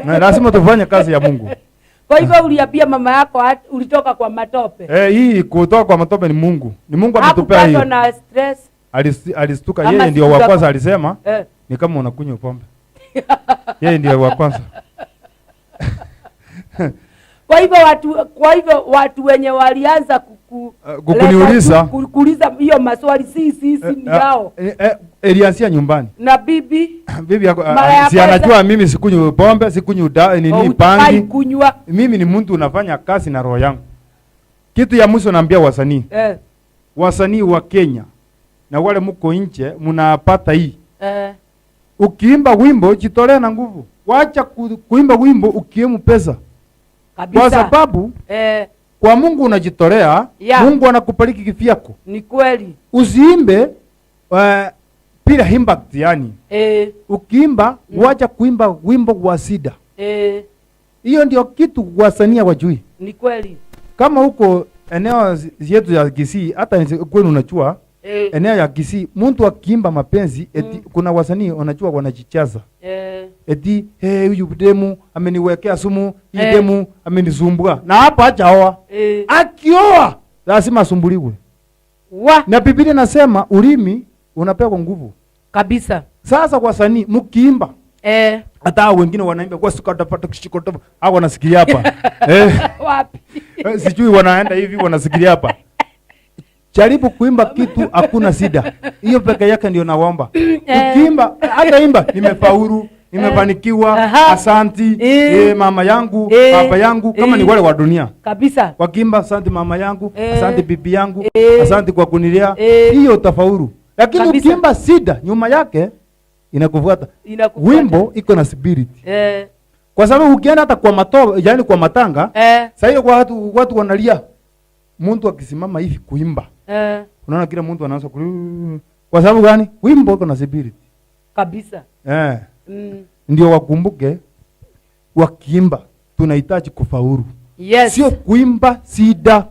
Na lazima tufanye kazi ya Mungu. Kwa hivyo uliambia mama yako ulitoka kwa matope. Hii kutoka kwa matope ni Mungu. Ni Mungu ametupea hiyo. Hakupatwa na stress. Alistuka Ama yeye ndio siku wa za- kwanza alisema ni kama unakunywa pombe. Yeye ndio wa kwanza. Kwa hivyo watu wenye walianza kukuniuliza. Kuuliza hiyo maswali si ni yao. Ilianzia nyumbani. Na bibi Bibi yako Mara ya si kwanza- anajua mimi sikunywi pombe, sikunywi nini hutafai bangi. kunywa. Mimi ni mtu unafanya kazi na roho yangu. Kitu ya mwisho naambia wasanii. Wasanii wa Kenya na wale mko nje mnapata hii. Ukiimba wimbo jitolee na nguvu. Wacha kuimba wimbo ukiemu pesa. Kabisa. Kwa sababu kwa Mungu unajitolea, Mungu anakubariki kivyako. Ni kweli. Usiimbe bila impact yani. Ukiimba wacha kuimba wimbo wa sida. Hiyo ndio kitu wasanii hawajui. Ni kweli. Kama huko eneo yetu ya Kisii, hata kwenu unajua, eneo ya Kisii mtu akiimba mapenzi eti kuna wasanii wanajua wanajichaza. Eti hey, huyu demu ameniwekea sumu, hii demu amenisumbua. Na hapa hajaoa. Akioa lazima asumbuliwe. Na Biblia inasema ulimi unapewa nguvu. Kabisa. Sasa wasanii mkiimba hata wengine wanaimba kwa sukata kishikoto, hao wanasikilia hapa. Wapi? Sijui wanaenda hivi wanasikilia hapa. Jaribu kuimba kitu hakuna shida. Hiyo peke yake ndio naomba. Ukiimba hata imba nimefaulu, nimefanikiwa, asanti, mama yangu, baba yangu, kama ni wale wa dunia. Kabisa. Wakiimba asante mama yangu, asante bibi yangu, asante kwa kunilea, hiyo utafaulu. Lakini ukiimba shida nyuma yake inakufuata. Inakufuata. Wimbo iko na spirit. Kwa sababu ukienda hata kwa mato, yani kwa matanga, sasa hiyo kwa watu wanalia. Mtu akisimama hivi kuimba. Unaona kila mtu anaanza kulia. Kwa sababu gani? Wimbo iko na spirit. Kabisa. Ndio wakumbuke wakiimba tunahitaji kufaulu. Sio kuimba sida.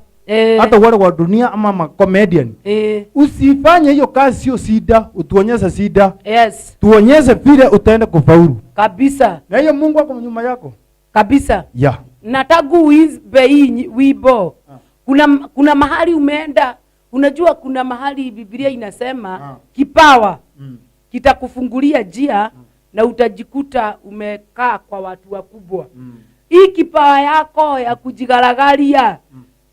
Hata wale wa dunia ama ma comedian. Usifanye hiyo kazi, sio sida, utuonyeshe sida. Tuonyeshe vile utaenda kufaulu. Kabisa. Na hiyo Mungu ako nyuma yako. Kabisa. Na tangu uimbe hii wimbo, kuna mahali umeenda, unajua kuna mahali Biblia inasema kipawa kitakufungulia njia na utajikuta umekaa kwa watu wakubwa. Hii kipawa yako ya kujigaragaria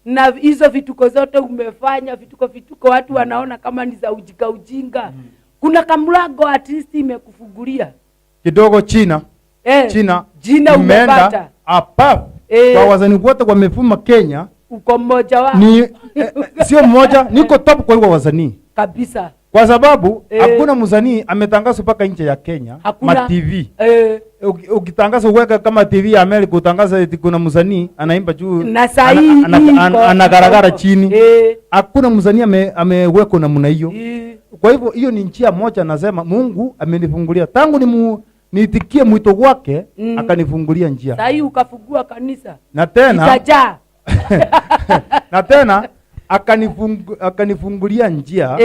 na hizo vituko zote umefanya, vituko watu wanaona kama ni za ujinga ujinga. Kuna kamlango at least imekufungulia. Kidogo China. China. Jina imeenda umepata. Hapa. Kwa wazani wote wamefuma Kenya. Uko mmoja wao. Ni sio mmoja, niko top kwa wasanii. Kabisa. Kwa sababu hakuna msanii ametangazwa mpaka nje ya Kenya. Hakuna. Ma TV. Ukitangaza uweka kama TV ya Amerika utangaza eti kuna msanii anaimba juu Na saa hii anagaragara chini. Hakuna msanii amewekwa namna hiyo. Kwa hivyo hiyo ni njia moja nasema Mungu amenifungulia tangu niitikie mwito wake, akanifungulia njia. Saa hii ukafungua kanisa. Na tena Itajaa. Na tena akanifungulia njia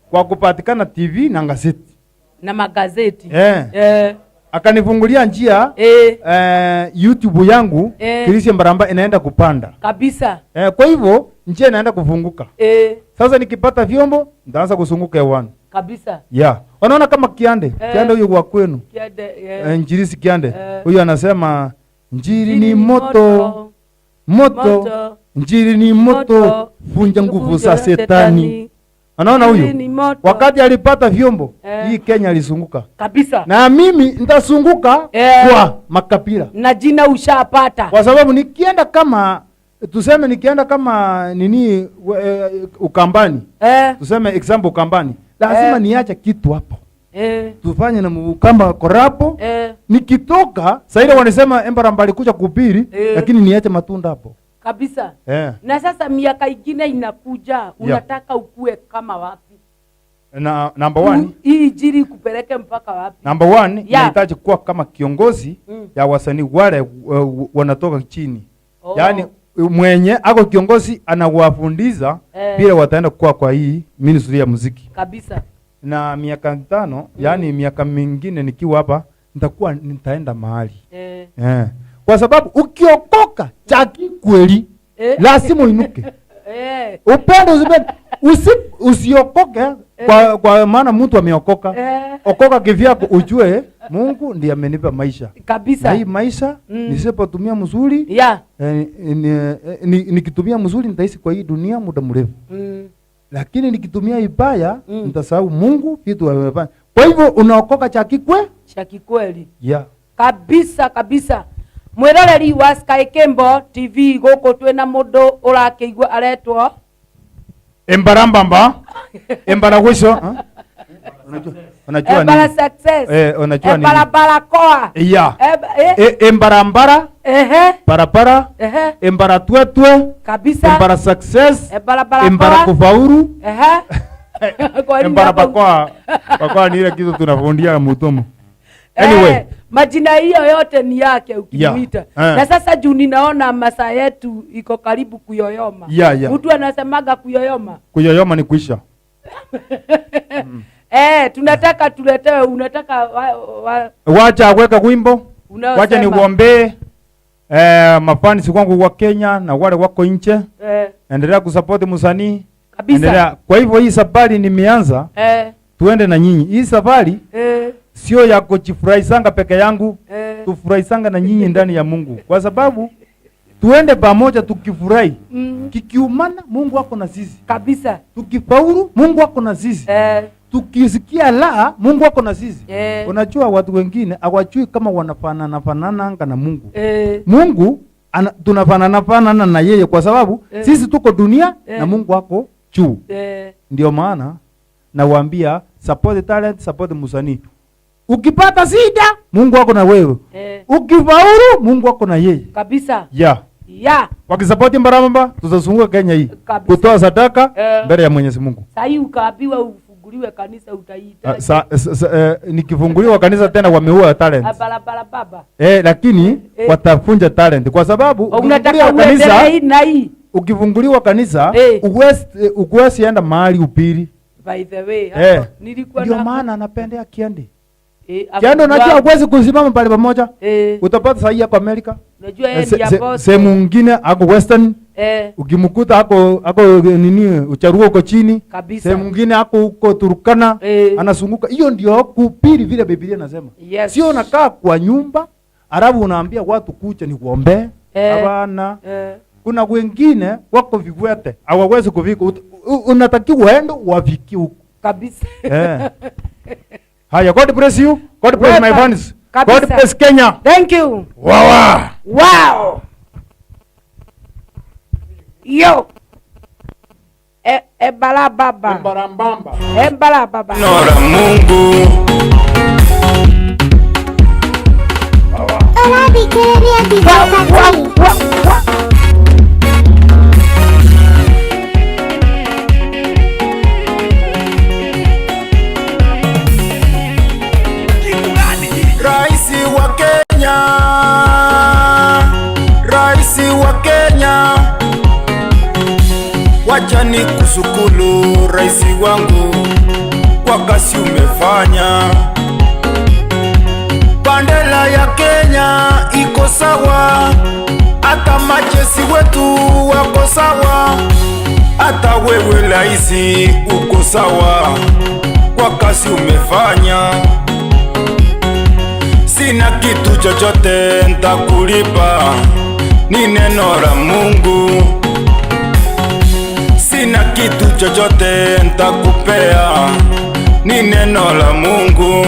kwa kupatikana TV na gazeti. Na magazeti. Akanifungulia njia, YouTube yangu, Christian Mbaramba inaenda kupanda. Kabisa. Kwa hivyo njia inaenda kufunguka. Sasa nikipata vyombo nitaanza kuzunguka hewani. Kabisa. Wanaona kama Kiande. Kiande huyo wa kwenu. Kiande, Njirisi Kiande. Huyo anasema njiri ni moto. Moto. Moto. Njiri ni moto. Moto. Vunja nguvu za shetani. Anaona huyu? Njiri ni moto. Wakati alipata vyombo, hii Kenya alizunguka. Kabisa. Na mimi nitazunguka kwa makabila. Na jina ushapata. Kwa sababu nikienda kama tuseme nikienda kama nini Ukambani. Tuseme example Ukambani. Lazima niache kitu hapo. Tufanye na Mkamba korapo. Nikitoka sasa ile wanasema Embaramba alikuja kuhubiri, lakini niache matunda hapo. Kabisa. Na sasa miaka ingine inakuja, unataka ukue kama wapi? Na number 1, Hii injili ikupeleke mpaka wapi? Number 1, inahitaji kuwa kama kiongozi ya wasanii wale wanatoka chini. Yaani mwenye ako kiongozi anawafundisha bila wataenda kuwa kwa hii ministry ya muziki. Kabisa. Na miaka 5, yaani miaka mingine nikiwa hapa nitakuwa nitaenda mahali. Kwa sababu ukiokoka cha kweli lazima uinuke. Upende usipende. Usiokoke kwa maana mtu ameokoka. Okoka kivyako, ujue Mungu ndiye amenipa maisha. Kabisa. Na hii maisha nisipotumia mzuri, nikitumia mzuri nitaishi kwa hii dunia muda mrefu. Lakini nikitumia ibaya nitasahau Mungu vitu amefanya. Kwa hivyo unaokoka cha kikwe? Cha kikweli. Yeah. Kabisa kabisa. Mwiroreri wa Sky Kimbo TV guku twina mundu urakiigua aretwo Embarambamba. Embaragwisho. Unajua nini? Embara success. Unajua nini? Embara barakoa. Yeah. Embarambara. Parapara. Embara twetwe. Kabisa. Embara success. Embara barakoa. Embara kufaulu. Embara bakoa. Bakoa ni ile kitu tunafundia mutomo. Anyway, majina hiyo yote ni yake ukimuita. Yeah. Na sasa juu ninaona masaa yetu iko karibu kuyoyoma. Yeah, yeah. Mtu anasemaga kuyoyoma. Kuyoyoma ni kuisha. Tunataka tuletewe, unataka wacha weka wimbo. Wacha nikuombee mafans wangu wa Kenya na wale wako nje. Endelea kusupport msanii. Kabisa. Endelea. Kwa hivyo hii safari nimeanza. Tuende na nyinyi. Hii safari sio ya kujifurahisanga peke yangu, tufurahisanga na nyinyi ndani ya Mungu. Kwa sababu tuende pamoja tukifurahi. Kikiumana Mungu ako na sisi. Kabisa. Tukifaulu Mungu ako na sisi. Tukisikia la Mungu ako na sisi. Unajua watu wengine hawajui kama wanafanana fanana na Mungu. Mungu tunafanana fanana na yeye kwa sababu sisi tuko dunia na Mungu ako juu. Ndio maana nawaambia support talent, support msanii. Ukipata shida Mungu ako na wewe. Ukifaulu Mungu ako na yeye. Kabisa. Yeah. Yeah. Wakisupport Mbarambamba tutazunguka Kenya hii. Kutoa sadaka mbele ya Mwenyezi Mungu. Sasa ukaambiwa ufunguliwe kanisa utaita. Nikifunguliwa kanisa tena wameua talent. Barabara baba. Lakini watafunja talent kwa sababu unataka kanisa na hii. Ukifunguliwa kanisa uwezi enda mahali upiri. By the way, nilikuwa ndio maana anapendea Kiandi. Kiandi unajua huwezi kusimama pale pamoja. Utapata sahi yako Amerika. Unajua yeye ndiye boss. Sehemu nyingine ako Western. Ukimkuta ako nini ucharuo uko chini. Sehemu nyingine ako huko Turkana. Anazunguka. Hiyo ndio kupiri vile Biblia inasema. Yes. Sio unakaa kwa nyumba alafu unaambia watu kuja ni kuombee. Hapana. Kuna wengine wako viwete hawawezi kufika. Unatakiwa uende wafikie huko. Kabisa. Haya, God bless you. God bless my fans. God bless Kenya. Thank you. Wow. Wow. Yo. Ebala baba. Embarambamba. Embala baba. Nora Mungu. Raisi wa Kenya, Raisi wa Kenya, wacha nikushukuru raisi wangu kwa kazi umefanya. Bendera ya Kenya iko sawa, hata majeshi wetu wako sawa, hata wewe raisi uko sawa kwa kazi umefanya. Sina kitu chochote nitakulipa, ni neno la Mungu. Sina kitu chochote nitakupea, ni neno la Mungu.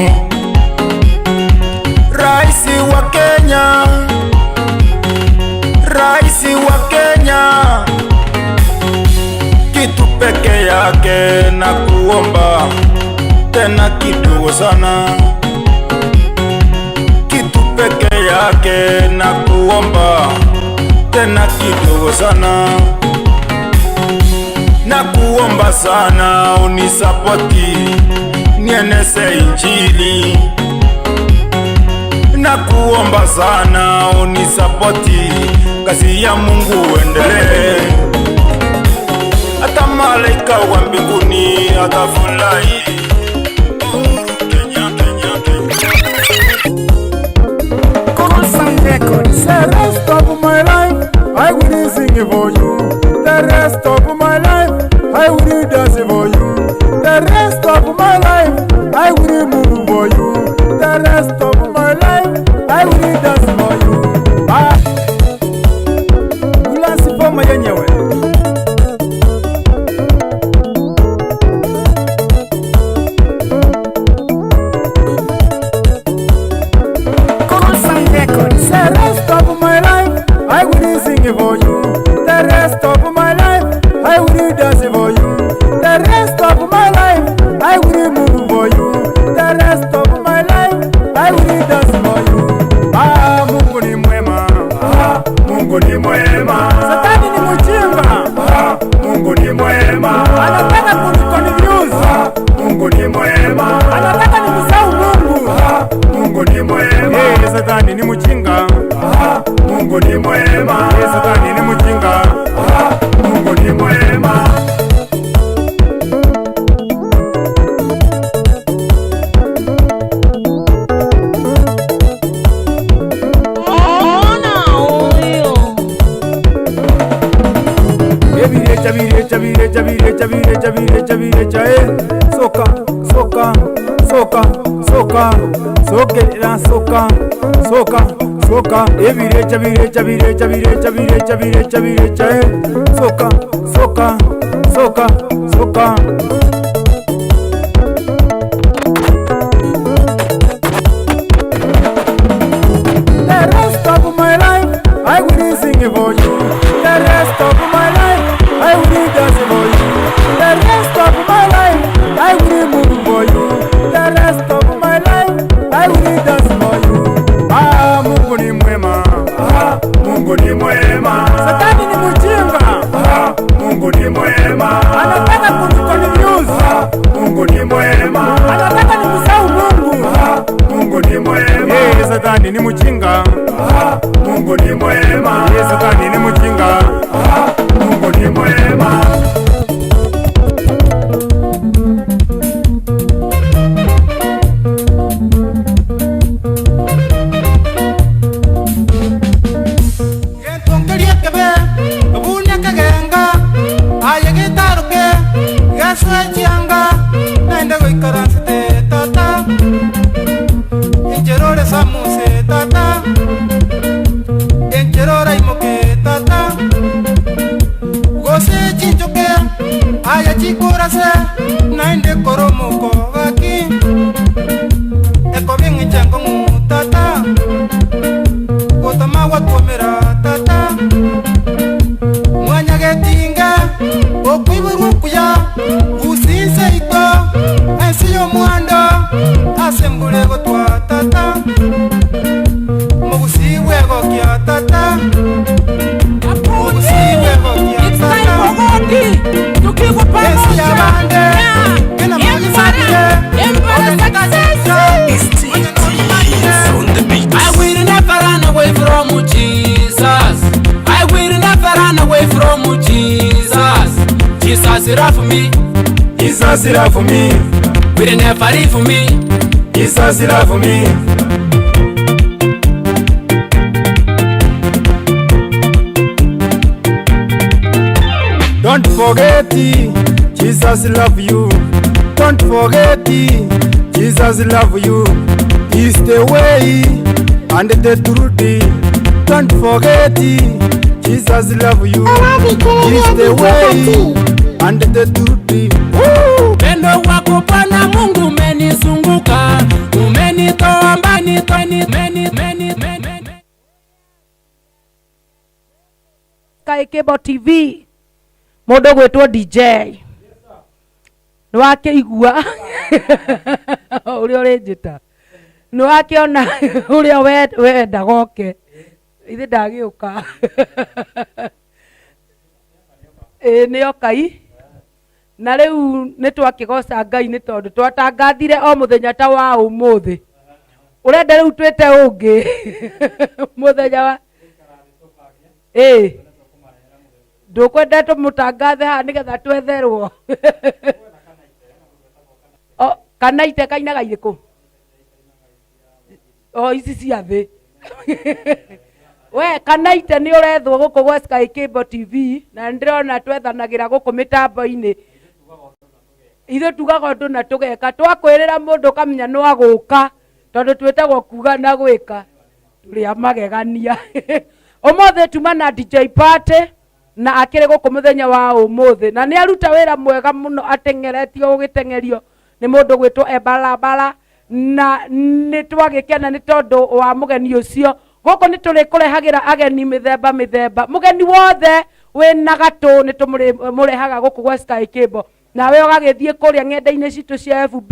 Raisi wa Kenya, Raisi wa Kenya, kitu peke yake na kuomba, tena kidogo sana. Kitu peke yake na kuomba, tena kidogo sana. Na kuomba sana unisapoti, nieneze injili. Na kuomba sana unisapoti, kazi ya Mungu uendelee. Hata malaika wa mbinguni atafurahi. Kenya, Kenya, Kenya. The rest of my life I will sing for you. The rest of my life I will dance. The rest of my life, I will sing for you. The rest of my life, I will dance for you. The rest of my life, I will move for you. The rest of my life, I will dance for you. Ah, Mungu ni mwema. Ah, Mungu ni mwema. Satani ni mjinga. Ah, Mungu ni mwema. Anataka kuniconfuse. Ah, Mungu ni mwema. Anataka nimsahau Mungu. Ah, Mungu ni mwema. Eh, Satani ni mjinga. Ah, Mungu ni mwema. Eh, Satani ni mjinga. Ah, Mungu ni mwema. Ebirecha birecha birecha birecha birecha birecha birecha soka soka soka soka sokerera soka soka soka ebirecha birecha birecha birecha birecha birecha birecha soka soka soka soka. The rest of my life I will sing for you. The rest of my life I will dance for you. The rest of my life I will move for you. The rest of my life I will dance for you. Ah, Mungu ni mwema. Ah, Mungu ni mwema. Satani ni mjinga. Ah, Mungu ni mwema. Anataka kuniconfuse. Ah, Mungu ni mwema. Anataka nimsahau Mungu. Ah, Mungu ni mwema. Eh, Satani ni mjinga. Ah, Mungu ni mwema. Eh, Satani ni mjinga. Ah, Mungu ni mwema. I will never run away from Jesus. I will never run away from Jesus. Jesus love me. Jesus love me. Will never leave me. Jesus love me. Don't forget Jesus love you. Don't forget Jesus love you. He's the way and the truth. Don't forget Jesus love you. He's the way and the truth. Upendo wako Bwana Mungu umenizunguka, umenitoa mbali, many many many many. Sky Cable TV mundu gwitwo DJ ni wakiigua uria urinjita ni wakiona uria wenda goke ithe ndagiuka ni okai na riu ni twakigoca Ngai ni tondu twatangathire o muthenya ta wa umuthi urenda riu twite ungi muthenya wa ndukwenda tumutangathe haha nigetha twetherwo o kana ite kainaga iriku o ici cia thi we kana ite ni urethwo guku gwa Sky Cable TV na ndirona twethanagira guku mitambo-ini ithuĩ tugaga ũndũ na tũgeka twakwĩrĩra mũndũ kamenya no agũka tondũ twĩtagwo kuga na gwĩka tũrĩ a magegania. Ũmũthĩ tuma na DJ Party na akĩrĩ gũkũ mũthenya wa ũmũthĩ na nĩ aruta wĩra mwega mũno ateng'eretio gũgĩteng'erio nĩ mũndũ gwĩtwo Ebalabala na nĩ twagĩkena nĩ tondũ wa mũgeni ũcio. Gũkũ nĩ tũrĩkũrehagĩra ageni mĩthemba mĩthemba. Mũgeni wothe wĩna gatũ nĩ tũmũrehaga gũkũ gwa Sky Cable. Nawe ũgagĩthiĩ kũrĩa ng'enda-inĩ citũ cia FB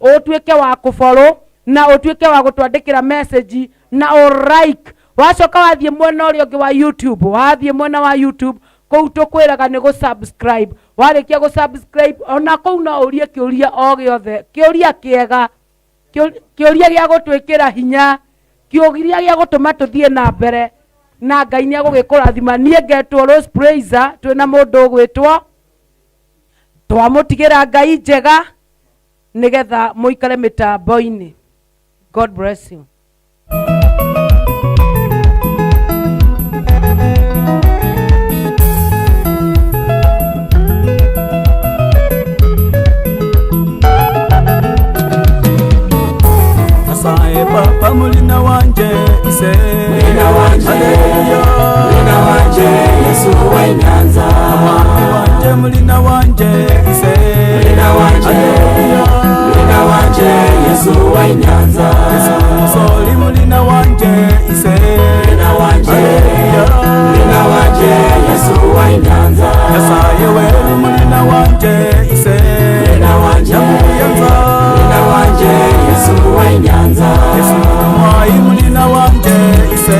ũtuĩke wa kũborũ na ũtuĩke wa gũtwandĩkĩra message na ũ like. Wacoka wathiĩ mwena ũrĩa ũngĩ wa YouTube, wathiĩ mwena wa YouTube kũu tũkwĩraga nĩ gũ-subscribe. Warĩkia gũ-subscribe ona kũu no ũrie kĩũria o gĩothe, kĩũria kĩega, kĩũria gĩa gũtwĩkĩra hinya, kĩũria gĩa gũtũma tũthiĩ na mbere, na Ngai nĩ egũgĩkũrathima. Niĩ ngetwo Rose Praiser, twĩna mũndũ ũgwĩtwo twamũtigĩra Ngai njega nĩgetha mũikare mĩtambo-inĩ. God bless you. Nyasaye Papa mulina wanje ise Mulina wanje, mulina wanje, Yesu wa Nyanza. Mwami wanje mulina wanje ise Mulina wanje, mulina wanje, Yesu wa Nyanza. Yesu musoli mulina wanje ise Mulina wanje, mulina wanje, Yesu wa Nyanza. Nyasaye weru mulina wanje ise Mulina wanje, mulina wanje, Yesu wa Nyanza. Yesu mwai mulina wanje ise